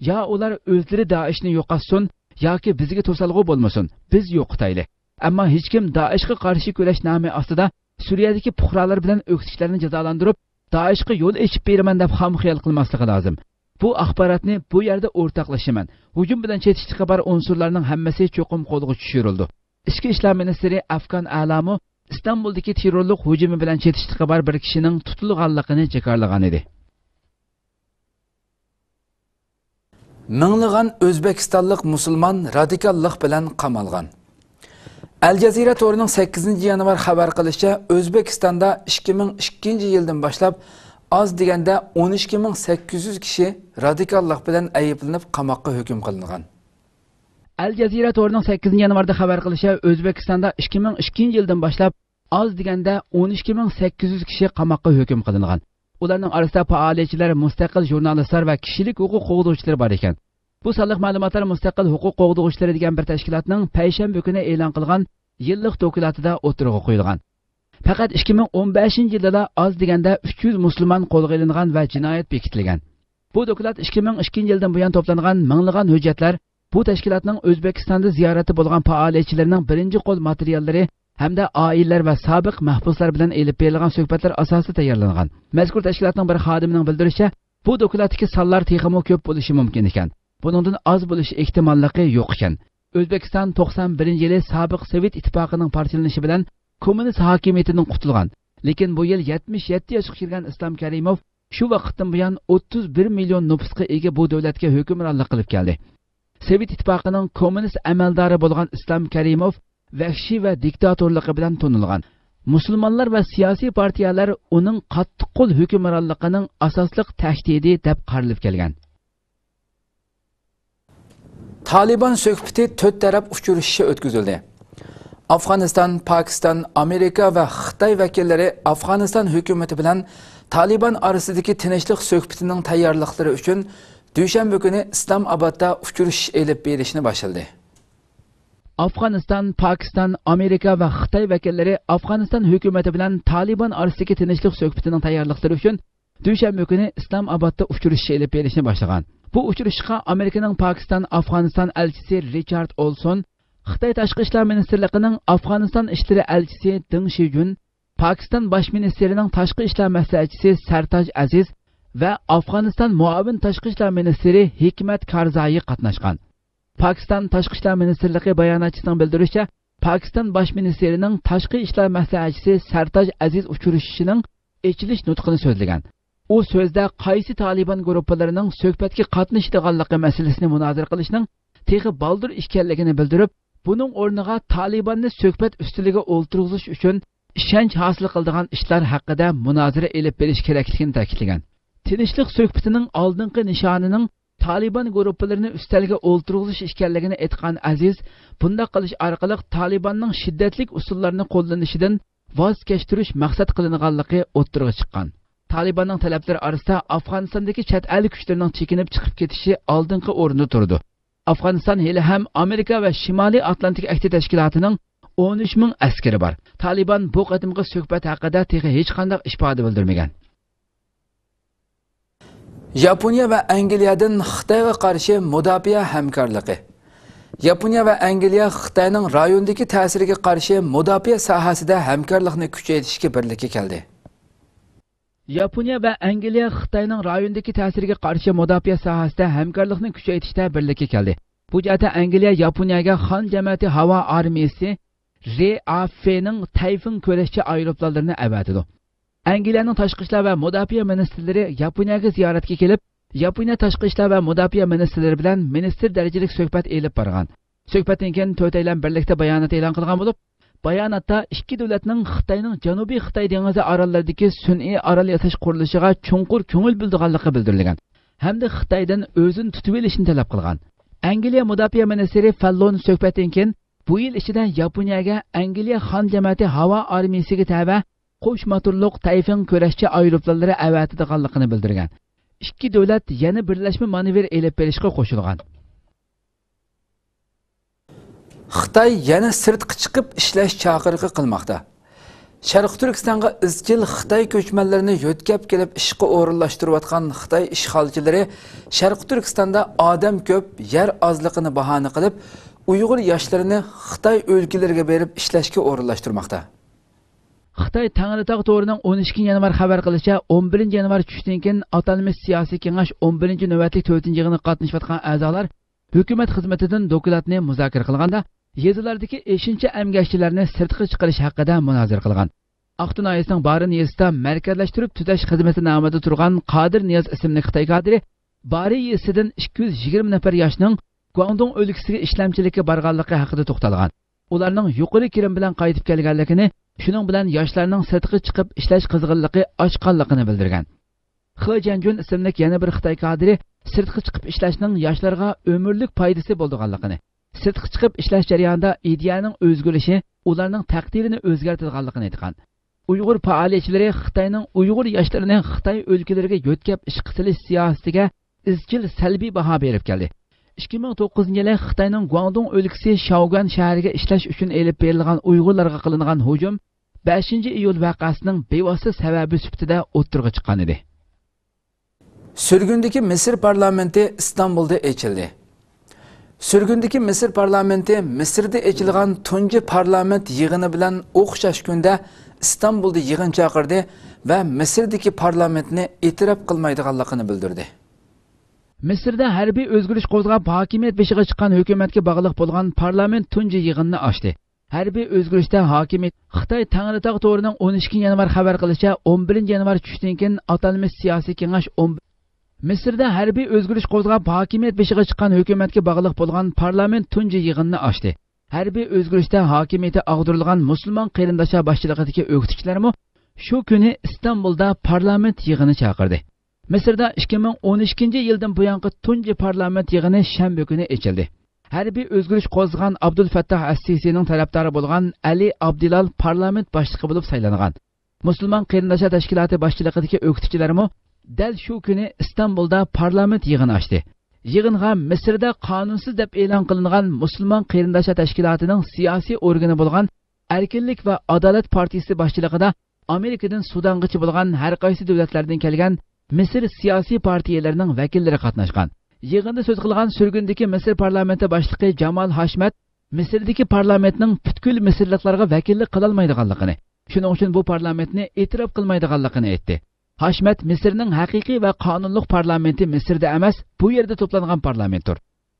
يا ئۇلار ئۆزلىرى دائىشنى يوقاتسۇن، ياكى بىزگە توسالغۇ بولمىسۇن، بىز يوقىتايلى. ئەمما ھېچكىم دائىشقا قارشى كۈرەش نامى ئاستىدا سۈرىيەدىكى پۇقرالار بىلەن ئۆكتىچىلەرنى جازالاندۇرۇپ، دائىشقا يول ئېچىپ بېرىمەن دەپ خام خىيال قىلماسلىقى لازىم. بۇ ئاخباراتنى بۇ يەردە ئورتاقلىشىمەن. ھۇجۇم بىلەن چېتىشلىقى بار ئۇنسۇرلارنىڭ ھەممىسى چوقۇم قولغا چۈشۈرۈلىدۇ. ئىچكى ئىشلار مىنىستىرى ئەفغان ئەلامۇ ئىستانبۇلدىكى تېررورلۇق ھۇجۇمى بىلەن چېتىشلىقى بار بىر كىشىنىڭ تۇتۇلغانلىقىنى جاكارلىغان ئىدى. مىڭلىغان ئۆزبېكىستانلىق مۇسۇلمان رادىكاللىق بىلەن قامالغان. ئەل جەزىرە تورىنىڭ سەككىزىنچى يانۋار خەۋەر قىلىشىچە، ئۆزبېكىستاندا ئىككى مىڭ ئىككىنچى يىلدىن باشلاپ ئاز دېگەندە ئون ئىككى مىڭ سەككىز يۈز كىشى رادىكاللىق بىلەن ئەيىبلىنىپ قاماققا ھۆكۈم قىلىنغان. ئەل جەزىرە تورىنىڭ سەككىزىنچى يانۋاردا خەۋەر قىلىشىچە، ئۆزبېكىستاندا ئىككى مىڭ ئىككىنچى يىلدىن باشلاپ ئاز دېگەندە ئون ئىككى مىڭ سەككىز يۈز كىشى قاماققا ھۆكۈم قىلىنغان. ئۇلارنىڭ ئارىسىدا پائالىيەتچىلەر، مۇستەقىل ژۇرنالىستلار ۋە كىشىلىك ھوقۇق قوغدىغۇچىلىرى بار ئىكەن. بۇ سانلىق مەلۇماتلار مۇستەقىل ھوقۇق قوغدىغۇچىلىرى دېگەن بىر تەشكىلاتنىڭ پەيشەنبە كۈنى ئېلان قىلغان يىللىق دوكلاتىدا ئوتتۇرىغا قويۇلغان. پەقەت ئىككى مىڭ ئون بەشىنچى يىلىلا ئاز دېگەندە ئۈچ يۈز مۇسۇلمان قولغا ئېلىنغان ۋە جىنايەت بېكىتىلگەن. بۇ دوكلات ئىككى مىڭ ئىككىنچى يىلدىن بۇيان توپلانغان مىڭلىغان ھۆججەتلەر، بۇ تەشكىلاتنىڭ ئۆزبېكىستاندا زىيارەتتە بولغان پائالىيەتچىلىرىنىڭ بىرىنچى قول ماتېرىياللىرى ھەمدە ئائىلىلەر ۋە سابىق مەھبۇسلار بىلەن ئېلىپ بېرىلغان سۆھبەتلەر ئاساسىدا تەييارلانغان. مەزكۇر تەشكىلاتنىڭ بىر خادىمىنىڭ بىلدۈرۈشىچە، بۇ دوكلاتتىكى سانلار تېخىمۇ كۆپ بولۇشى مۇمكىن ئىكەن. بۇنىڭدىن ئاز بولۇش ئېھتىماللىقى يوق ئىكەن. ئۆزبېكىستان توقسان بىرىنچى يىلى سابىق سوۋېت ئىتتىپاقىنىڭ پارچىلىنىشى بىلەن كوممۇنىست ھاكىمىيىتىدىن قۇتۇلغان. لېكىن بۇ يىل يەتمىش يەتتە ياشقا كىرگەن ئىسلام كەرىموف شۇ ۋاقىتتىن بۇيان ئوتتۇز بىر مىليون نوپۇسقا ئىگە بۇ دۆلەتكە ھۆكۈمرانلىق قىلىپ كەلدى. سوۋېت ئىتتىپاقىنىڭ كوممۇنىست ئەمەلدارى بولغان ئىسلام كەرىموف ۋەھشىي ۋە دىكتاتورلۇقى بىلەن تونۇلغان. مۇسۇلمانلار ۋە سىياسىي پارتىيەلەر ئۇنىڭ قاتتىق قول ھۆكۈمرانلىقىنىڭ ئاساسلىق تەھدىتى دەپ قارىلىپ كەلگەن. تالىبان سۆھبىتى تۆت تەرەپ ئۇچرىشىشى ئۆتكۈزۈلدى. ئافغانىستان، پاكىستان، ئامېرىكا ۋە خىتاي ۋەكىللىرى ئافغانىستان ھۆكۈمىتى بىلەن تالىبان ئارىسىدىكى تىنچلىق سۆھبىتىنىڭ تەييارلىقلىرى ئۈچۈن دۈشەنبە كۈنى ئىسلام ئابادتا ئۇچرىشىش ئېلىپ بېرىشنى باشلىدى. ئافغانىستان، پاكىستان، ئامېرىكا ۋە خىتاي ۋەكىللىرى ئافغانىستان ھۆكۈمىتى بىلەن تالىبان ئارىسىدىكى تىنچلىق سۆھبىتىنىڭ تەييارلىقلىرى ئۈچۈن دۈشەنبە كۈنى ئىسلام ئابادتا ئۇچرىشىش ئېلىپ بېرىشنى باشلىغان. بۇ ئۇچرىشىشقا ئامېرىكىنىڭ پاكىستان ئافغانىستان ئەلچىسى رىچارد ئولسون، خىتاي تاشقى ئىشلار مىنىستىرلىقىنىڭ ئافغانىستان ئىشلىرى ئەلچىسى دېڭ شىجۈن، پاكىستان باش مىنىستىرىنىڭ تاشقى ئىشلار مەسلىھەتچىسى سەرتاج ئەزىز ۋە ئافغانىستان مۇئاۋىن تاشقى ئىشلار مىنىستىرى ھېكمەت كارزايى قاتناشقان. پاكىستان تاشقى ئىشلار مىنىستىرلىقى باياناتچىسىنىڭ بىلدۈرۈشىچە، پاكىستان باش مىنىستىرىنىڭ تاشقى ئىشلار مەسلىھەتچىسى سەرتاج ئەزىز ئۇچرىشىشىنىڭ ئېچىلىش نۇتقىنى سۆزلىگەن. ئۇ سۆزىدە قايسى تالىبان گۇرۇپپىلىرىنىڭ سۆھبەتكە قاتنىشىدىغانلىقى مەسىلىسىنى مۇنازىرە قىلىشنىڭ تېخى بالدۇر ئىكەنلىكىنى بىلدۈرۈپ، بۇنىڭ ئورنىغا تالىباننى سۆھبەت ئۈستىلىگە ئولتۇرغۇزۇش ئۈچۈن ئىشەنچ ھاسىل قىلىدىغان ئىشلار ھەققىدە مۇنازىرە ئېلىپ بېرىش كېرەكلىكىنى تەكىتلىگەن. تىنچلىق سۆھبىتىنىڭ ئالدىنقى نىشانىنىڭ تالىبان گۇرۇپپىلىرىنى ئۈستەلگە ئولتۇرغۇزۇش ئىكەنلىكىنى ئېيتقان ئەزىز، بۇنداق قىلىش ئارقىلىق تالىباننىڭ شىددەتلىك ئۇسۇللارنى قوللىنىشىدىن ۋاز كەچتۈرۈش مەقسەت قىلىنغانلىقى ئوتتۇرىغا چىققان. تالىباننىڭ تەلەپلىرى ئارىسىدا ئافغانىستاندىكى چەت ئەل كۈچلىرىنىڭ چېكىنىپ چىقىپ كېتىشى ئالدىنقى ئورۇندا تۇرىدۇ. ئافغانىستان ھېلىھەم ئامېرىكا ۋە شىمالىي ئاتلانتىك ئەھدى تەشكىلاتىنىڭ ئون ئۈچ مىڭ ئەسكىرى بار. تالىبان بۇ قېتىمقى سۆھبەت ھەققىدە تېخى ھېچقانداق ئىپادە بىلدۈرمىگەن. ياپونىيە ۋە ئەنگلىيەدىن خىتايغا قارشى مۇداپىئە ھەمكارلىقى. ياپونىيە ۋە ئەنگلىيە خىتاينىڭ رايوندىكى تەسىرىگە قارشى مۇداپىئە ساھەسىدە ھەمكارلىقنى كۈچەيتىشكە بىرلىككە كەلدى. ياپونىيە ۋە ئەنگلىيە خىتاينىڭ رايوندىكى تەسىرىگە قارشى مۇداپىئە ساھەسىدە ھەمكارلىقنى كۈچەيتىشتە بىرلىككە كەلدى. بۇ جەھەتتە ئەنگلىيە ياپونىيەگە خان جەمەتى ھاۋا ئارمىيىسى رېئافنىڭ تەيفېڭ كۈرەشچى ئايروپىلانلىرىنى ئەۋەتىدۇ. ئەنگلىيەنىڭ تاشقى ئىشلار ۋە مۇداپىئە مىنىستىرلىرى ياپونىيەگە زىيارەتكە كېلىپ، ياپونىيە تاشقى ئىشلار ۋە مۇداپىئە مىنىستىرلىرى بىلەن مىنىستىر دەرىجىلىك سۆھبەت ئېلىپ بارغان. سۆھبەتتىن كېيىن تۆتەيلەن بىرلىكتە بايانات ئېلان قىلغان بولۇپ، باياناتتا ئىككى دۆلەتنىڭ خىتاينىڭ جەنۇبىي خىتاي دېڭىزى ئاراللىرىدىكى سۈنئىي ئارال ياساش قۇرۇلۇشىغا چوڭقۇر كۆڭۈل بۆلىدىغانلىقى بىلدۈرۈلگەن ھەمدە خىتايدىن ئۆزىنى تۇتۇۋېلىشنى تەلەپ قىلغان. ئەنگلىيە مۇداپىئە مىنىستىرى فەللون سۆھبەتتىن كېيىن بۇ يىل ئىچىدە ياپونىيەگە ئەنگلىيە خان جەمەتى ھاۋا ئارمىيىسىگە تەۋە قوش موتورلۇق تەيفېڭ كۈرەشچى ئايروپىلانلىرى ئەۋەتىدىغانلىقىنى بىلدۈرگەن. ئىككى دۆلەت يەنە بىرلەشمە مانېۋىر ئېلىپ بېرىشقا قوشۇلغان. خىتاي يەنە سىرتقا چىقىپ ئىشلەش چاقىرىقى قىلماقتا. شەرقىي تۈركىستانغا ئىزچىل خىتاي كۆچمەنلىرىنى يۆتكەپ كېلىپ ئىشقا ئورۇنلاشتۇرۇۋاتقان خىتاي ئىشغالچىلىرى شەرقىي تۈركىستاندا ئادەم كۆپ، يەر ئازلىقىنى باھانە قىلىپ، ئۇيغۇر ياشلىرىنى خىتاي ئۆلكىلىرىگە بېرىپ ئىشلەشكە ئورۇنلاشتۇرماقتا. خىتاي تەڭرىتاغ تورىنىڭ ئون ئىككىنچى يانۋار خەۋەر قىلىشىچە، ئون بىرىنچى يانۋار چۈشتىن كېيىن ئاتالمىش سىياسىي كېڭەش ئون بىرىنچى نۆۋەتلىك تۆتىنچى يىغىنىغا قاتنىشىۋاتقان ئەزالار ھۆكۈمەت خىزمىتىدىن دوكلاتنى مۇزاكىرە قىلغاندا، يېزىلاردىكى ئېشىنچا ئەمگەكچىلەرنى سىرتقا چىقىرىش ھەققىدە مۇنازىرە قىلغان. ئاقتۇ ناھىيەسىنىڭ بارىن يېزىسىدا مەركەزلەشتۈرۈپ تۈزەش خىزمىتى نامىدا تۇرغان قادىر نىياز ئىسىملىك خىتاي كادىرى بارى يېزىسىدىن ئىككى يۈز يىگىرمە نەپەر ياشنىڭ گۇاڭدۇڭ ئۆلكىسىگە ئىشلەمچىلىككە بارغانلىقى ھەققىدە توختالغان. ئۇلارنىڭ يۇقىرى كىرىم بىلەن قايتىپ كەلگەنلىكىنى، شۇنىڭ بىلەن ياشلارنىڭ سىرتقا چىقىپ ئىشلەش قىزغىنلىقى ئاشقانلىقىنى بىلدۈرگەن. خې جيەنجۈن ئىسىملىك يەنە بىر خىتاي كادىرى سىرتقا چىقىپ ئىشلەشنىڭ ياشلارغا ئۆمۈرلۈك پايدىسى بولىدىغانلىقىنى، سىرتقا چىقىپ ئىشلەش جەريانىدا ئىدىيەنىڭ ئۆزگىرىشى ئۇلارنىڭ تەقدىرىنى ئۆزگەرتىدىغانلىقىنى ئېيتقان. ئۇيغۇر پائالىيەتچىلىرى خىتاينىڭ ئۇيغۇر ياشلىرىنى خىتاي ئۆلكىلىرىگە يۆتكەپ ئىشقا سېلىش سىياسىتىگە ئىزچىل سەلبىي باھا بېرىپ كەلدى. ئىككى مىڭ توققۇزىنچى يىلى خىتاينىڭ گۇاڭدۇڭ ئۆلكىسى شياۋگۈەن شەھىرىگە ئىشلەش ئۈچۈن ئېلىپ بېرىلغان ئۇيغۇرلارغا قىلىنغان ھۇجۇم بەشىنچى ئىيۇل ۋەقەسىنىڭ بىۋاسىتە سەۋەبى سۈپىتىدە ئوتتۇرىغا چىققان ئىدى. سۈرگۈندىكى مىسىر پارلامېنتى ئىستانبۇلدا ئېچىلدى. سۈرگۈندىكى مىسىر پارلامېنتى مىسىردا ئېچىلغان تۇنجى پارلامېنت يىغىنى بىلەن ئوخشاش كۈندە ئىستانبۇلدا يىغىن چاقىردى ۋە مىسىردىكى پارلامېنتنى ئېتىراپ قىلمايدىغانلىقىنى بىلدۈردى. مىسىردا ھەربىي ئۆزگىرىش قوزغاپ، ھاكىمىيەت بېشىغا چىققان ھۆكۈمەتكە باغلىق بولغان پارلامېنت تۇنجى يىغىنىنى ئاچتى. ھەربىي ئۆزگىرىشتە ھاكىمىيەت خىتاي تەڭرىتاغ تورىنىڭ ئون ئىككىنچى يانۋار خەۋەر قىلىشىچە، ئون بىرىنچى يانۋار چۈشتىن كېيىن ئاتالمىش سىياسىي كېڭەش ئون، مىسىردا ھەربىي ئۆزگىرىش قوزغاپ، ھاكىمىيەت بېشىغا چىققان ھۆكۈمەتكە باغلىق بولغان پارلامېنت تۇنجى يىغىنىنى ئاچتى. ھەربىي ئۆزگىرىشتە ھاكىمىيىتى ئاغدۇرۇلغان مۇسۇلمان قېرىنداشلار باشچىلىقىدىكى ئۆكتىچىلەرمۇ شۇ كۈنى ئىستانبۇلدا پارلامېنت يىغىنى چاقىردى. مىسىردا ئىككى مىڭ ئون ئىككىنچى يىلدىن بۇيانقى تۇنجى پارلامېنت يىغىنى شەنبە كۈنى ئېچىلدى. ھەربىي ئۆزگىرىش قوزغىغان ئابدۇل فەتتاھ ئەس سىسىنىڭ تەرەپدارى بولغان ئەلى ئابدىلال پارلامېنت باشلىقى بولۇپ سايلانغان. مۇسۇلمان قېرىنداشلار تەشكىلاتى باشچىلىقىدىكى ئۆكتىچىلەرمۇ دەل شۇ كۈنى ئىستانبۇلدا پارلامېنت يىغىنى ئاچتى. يىغىنغا مىسىردا قانۇنسىز دەپ ئېلان قىلىنغان مۇسۇلمان قېرىنداشلار تەشكىلاتىنىڭ سىياسىي ئورگىنى بولغان ئەركىنلىك ۋە ئادالەت پارتىيىسى باشچىلىقىدا ئامېرىكىدىن سۇدانغىچە بولغان ھەر قايسى دۆلەتلەردىن كەلگەن مىسىر سىياسىي پارتىيىلىرىنىڭ ۋەكىللىرى قاتناشقان. يىغىندا سۆز قىلغان سۈرگۈندىكى مىسىر پارلامېنتى باشلىقى جامال ھاشمەت مىسىردىكى پارلامېنتنىڭ پۈتكۈل مىسىرلىقلارغا ۋەكىللىك قىلالمايدىغانلىقىنى، شۇنىڭ ئۈچۈن بۇ پارلامېنتنى ئېتىراپ قىلمايدىغانلىقىنى ئېيتتى. ھاشمەت مىسىرنىڭ ھەقىقىي ۋە قانۇنلۇق پارلامېنتى مىسىردا ئەمەس، بۇ يەردە توپلانغان پارلامېنتتۇر.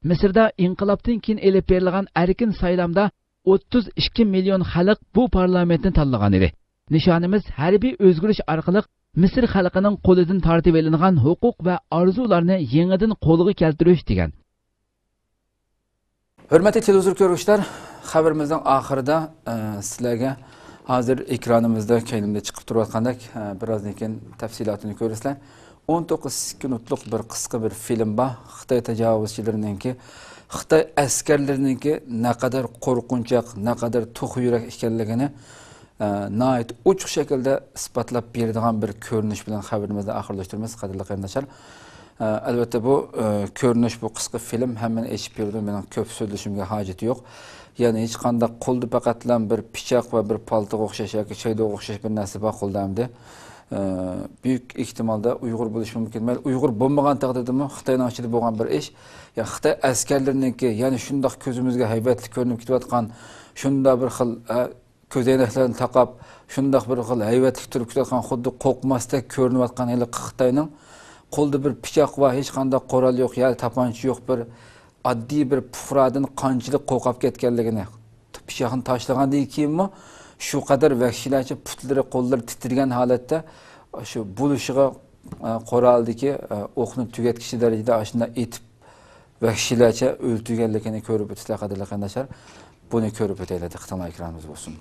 مىسىردا ئىنقىلابتىن كېيىن ئېلىپ بېرىلغان ئەركىن سايلامدا ئوتتۇز ئىككى مىليون خەلق بۇ پارلامېنتنى تاللىغان ئىدى. نىشانىمىز ھەربىي ئۆزگىرىش ئارقىلىق مىسىر خەلقىنىڭ قولىدىن تارتىۋېلىنغان ھوقۇق ۋە ئارزۇلارنى يېڭىدىن قولغا كەلتۈرۈش، دېگەن. ھۆرمەتلىك تېلېۋىزور كۆرگۈچىلەر، خەۋىرىمىزنىڭ ئاخىرىدا، ئە، سىلەرگە ھازىر ئېكرانىمىزدا كەينىمدە چىقىپ تۇرۇۋاتقاندەك، ئە، بىرازدىن كېيىن تەپسىلاتىنى كۆرىسىلەر. ئون توققۇز سېكۇنتلۇق بىر قىسقا بىر فىلىم بار. خىتاي تاجاۋۇزچىلىرىنىڭكى، خىتاي ئەسكەرلىرىنىڭكى نەقەدەر قورقۇنچاق، نەقەدەر توخۇ يۈرەك ئىكەنلىكىنى، ئە، ناھايىتى ئوچۇق شەكىلدە ئىسپاتلاپ بېرىدىغان بىر كۆرۈنۈش بىلەن خەۋىرىمىزنى ئاخىرلاشتۇرىمىز، قەدىرلىك قېرىنداشلار. ئە، ئەلۋەتتە، بۇ، ئە، كۆرۈنۈش، بۇ قىسقا فىلىم ھەممىنى ئېچىپ بېرىدۇ، مېنىڭ كۆپ سۆزلىشىمگە ھاجىتى يوق. يەنى ھېچقانداق قولدا پەقەتلا بىر پىچاق ۋە بىر پالتىغا ئوخشاش ياكى چايدىغا ئوخشاش بىر نەرسە بار قولدا ئەمدى. ئە، بۈيۈك ئېھتىمالدا ئۇيغۇر بولۇشى مۇمكىن. مەيلى ئۇيغۇر بولمىغان تەقدىردىمۇ خىتاينىڭ ئىچىدە بولغان بىر ئىش. يا خىتاي ئەسكەرلىرىنىڭكى، يەنى شۇنداق كۆزىمىزگە ھەيۋەتلىك كۆرۈنۈپ كېتىۋاتقان شۇنداق بىر خىل، ئە، كۆزەينەكلەرنى تاقاپ، شۇنداق بىر خىل ھەيۋەتلىك تۇرۇپ كېتىۋاتقان، خۇددى قورقماستەك كۆرۈنۈۋاتقان ھېلىقى خىتاينىڭ قولىدا بىر پىچاق ۋە ھېچقانداق قورال يوق، يا تاپانچا يوق، بىر ئاددىي بىر پۇقرادىن قانچىلىك قورقۇپ كەتكەنلىكىنى، پىچاقنى تاشلىغاندىن كېيىنمۇ شۇ قەدەر ۋەھشىيلەرچە پۇتلىرى، قوللىرى تىترىگەن ھالەتتە شۇ بولۇشىغا، ئە، قورالدىكى، ئە، ئوقنى تۈگەتكۈچى دەرىجىدە ئاشۇنداق ئېتىپ، ۋەھشىيلەرچە ئۆلتۈرگەنلىكىنى كۆرۈپ ئۆتىسىلەر، قەدىرلىك قېرىنداشلار. بۇنى كۆرۈپ ئۆتەيلى، دىققىتىڭلار ئېكرانىمىزدا بولسۇن.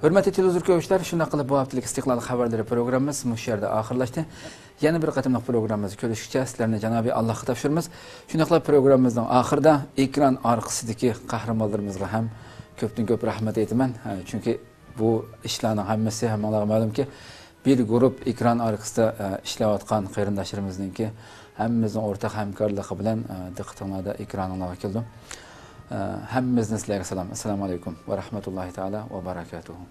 ھۆرمەتلىك تېلېۋىزور كۆرگۈچىلەر، شۇنداق قىلىپ بۇ ھەپتىلىك ئىستىقلال خەۋەرلىرى پروگراممىمىز مۇشۇ يەردە ئاخىرلاشتى. يەنە بىر قېتىملىق پروگراممىمىزدا كۆرۈشكىچە سىلەرنى جانابىي ئاللاھقا تاپشۇرىمىز. شۇنداقلا پروگراممىمىزنىڭ ئاخىرىدا ئېكران ئارقىسىدىكى قەھرىمانلىرىمىزغا ھەم كۆپتىن كۆپ رەھمەت ئېيتىمەن. ئە، چۈنكى بۇ ئىشلارنىڭ ھەممىسى ھەممىڭلارغا مەلۇمكى، بىر گۇرۇپ ئېكران ئارقىسىدا، ئە، ئىشلەۋاتقان قېرىنداشلىرىمىزنىڭكى ھەممىمىزنىڭ ئورتاق ھەمكارلىقى بىلەن، ئە، دىققىتىڭلاردا ئېكرانىڭلارغا كەلدىم. ئە، ھەممىمىزدىن سىلەرگە سالام. ئەسسالامۇ ئەلەيكۇم ۋە رەھمەتۇللاھى تائالا ۋە بەرەكاتۇھۇ.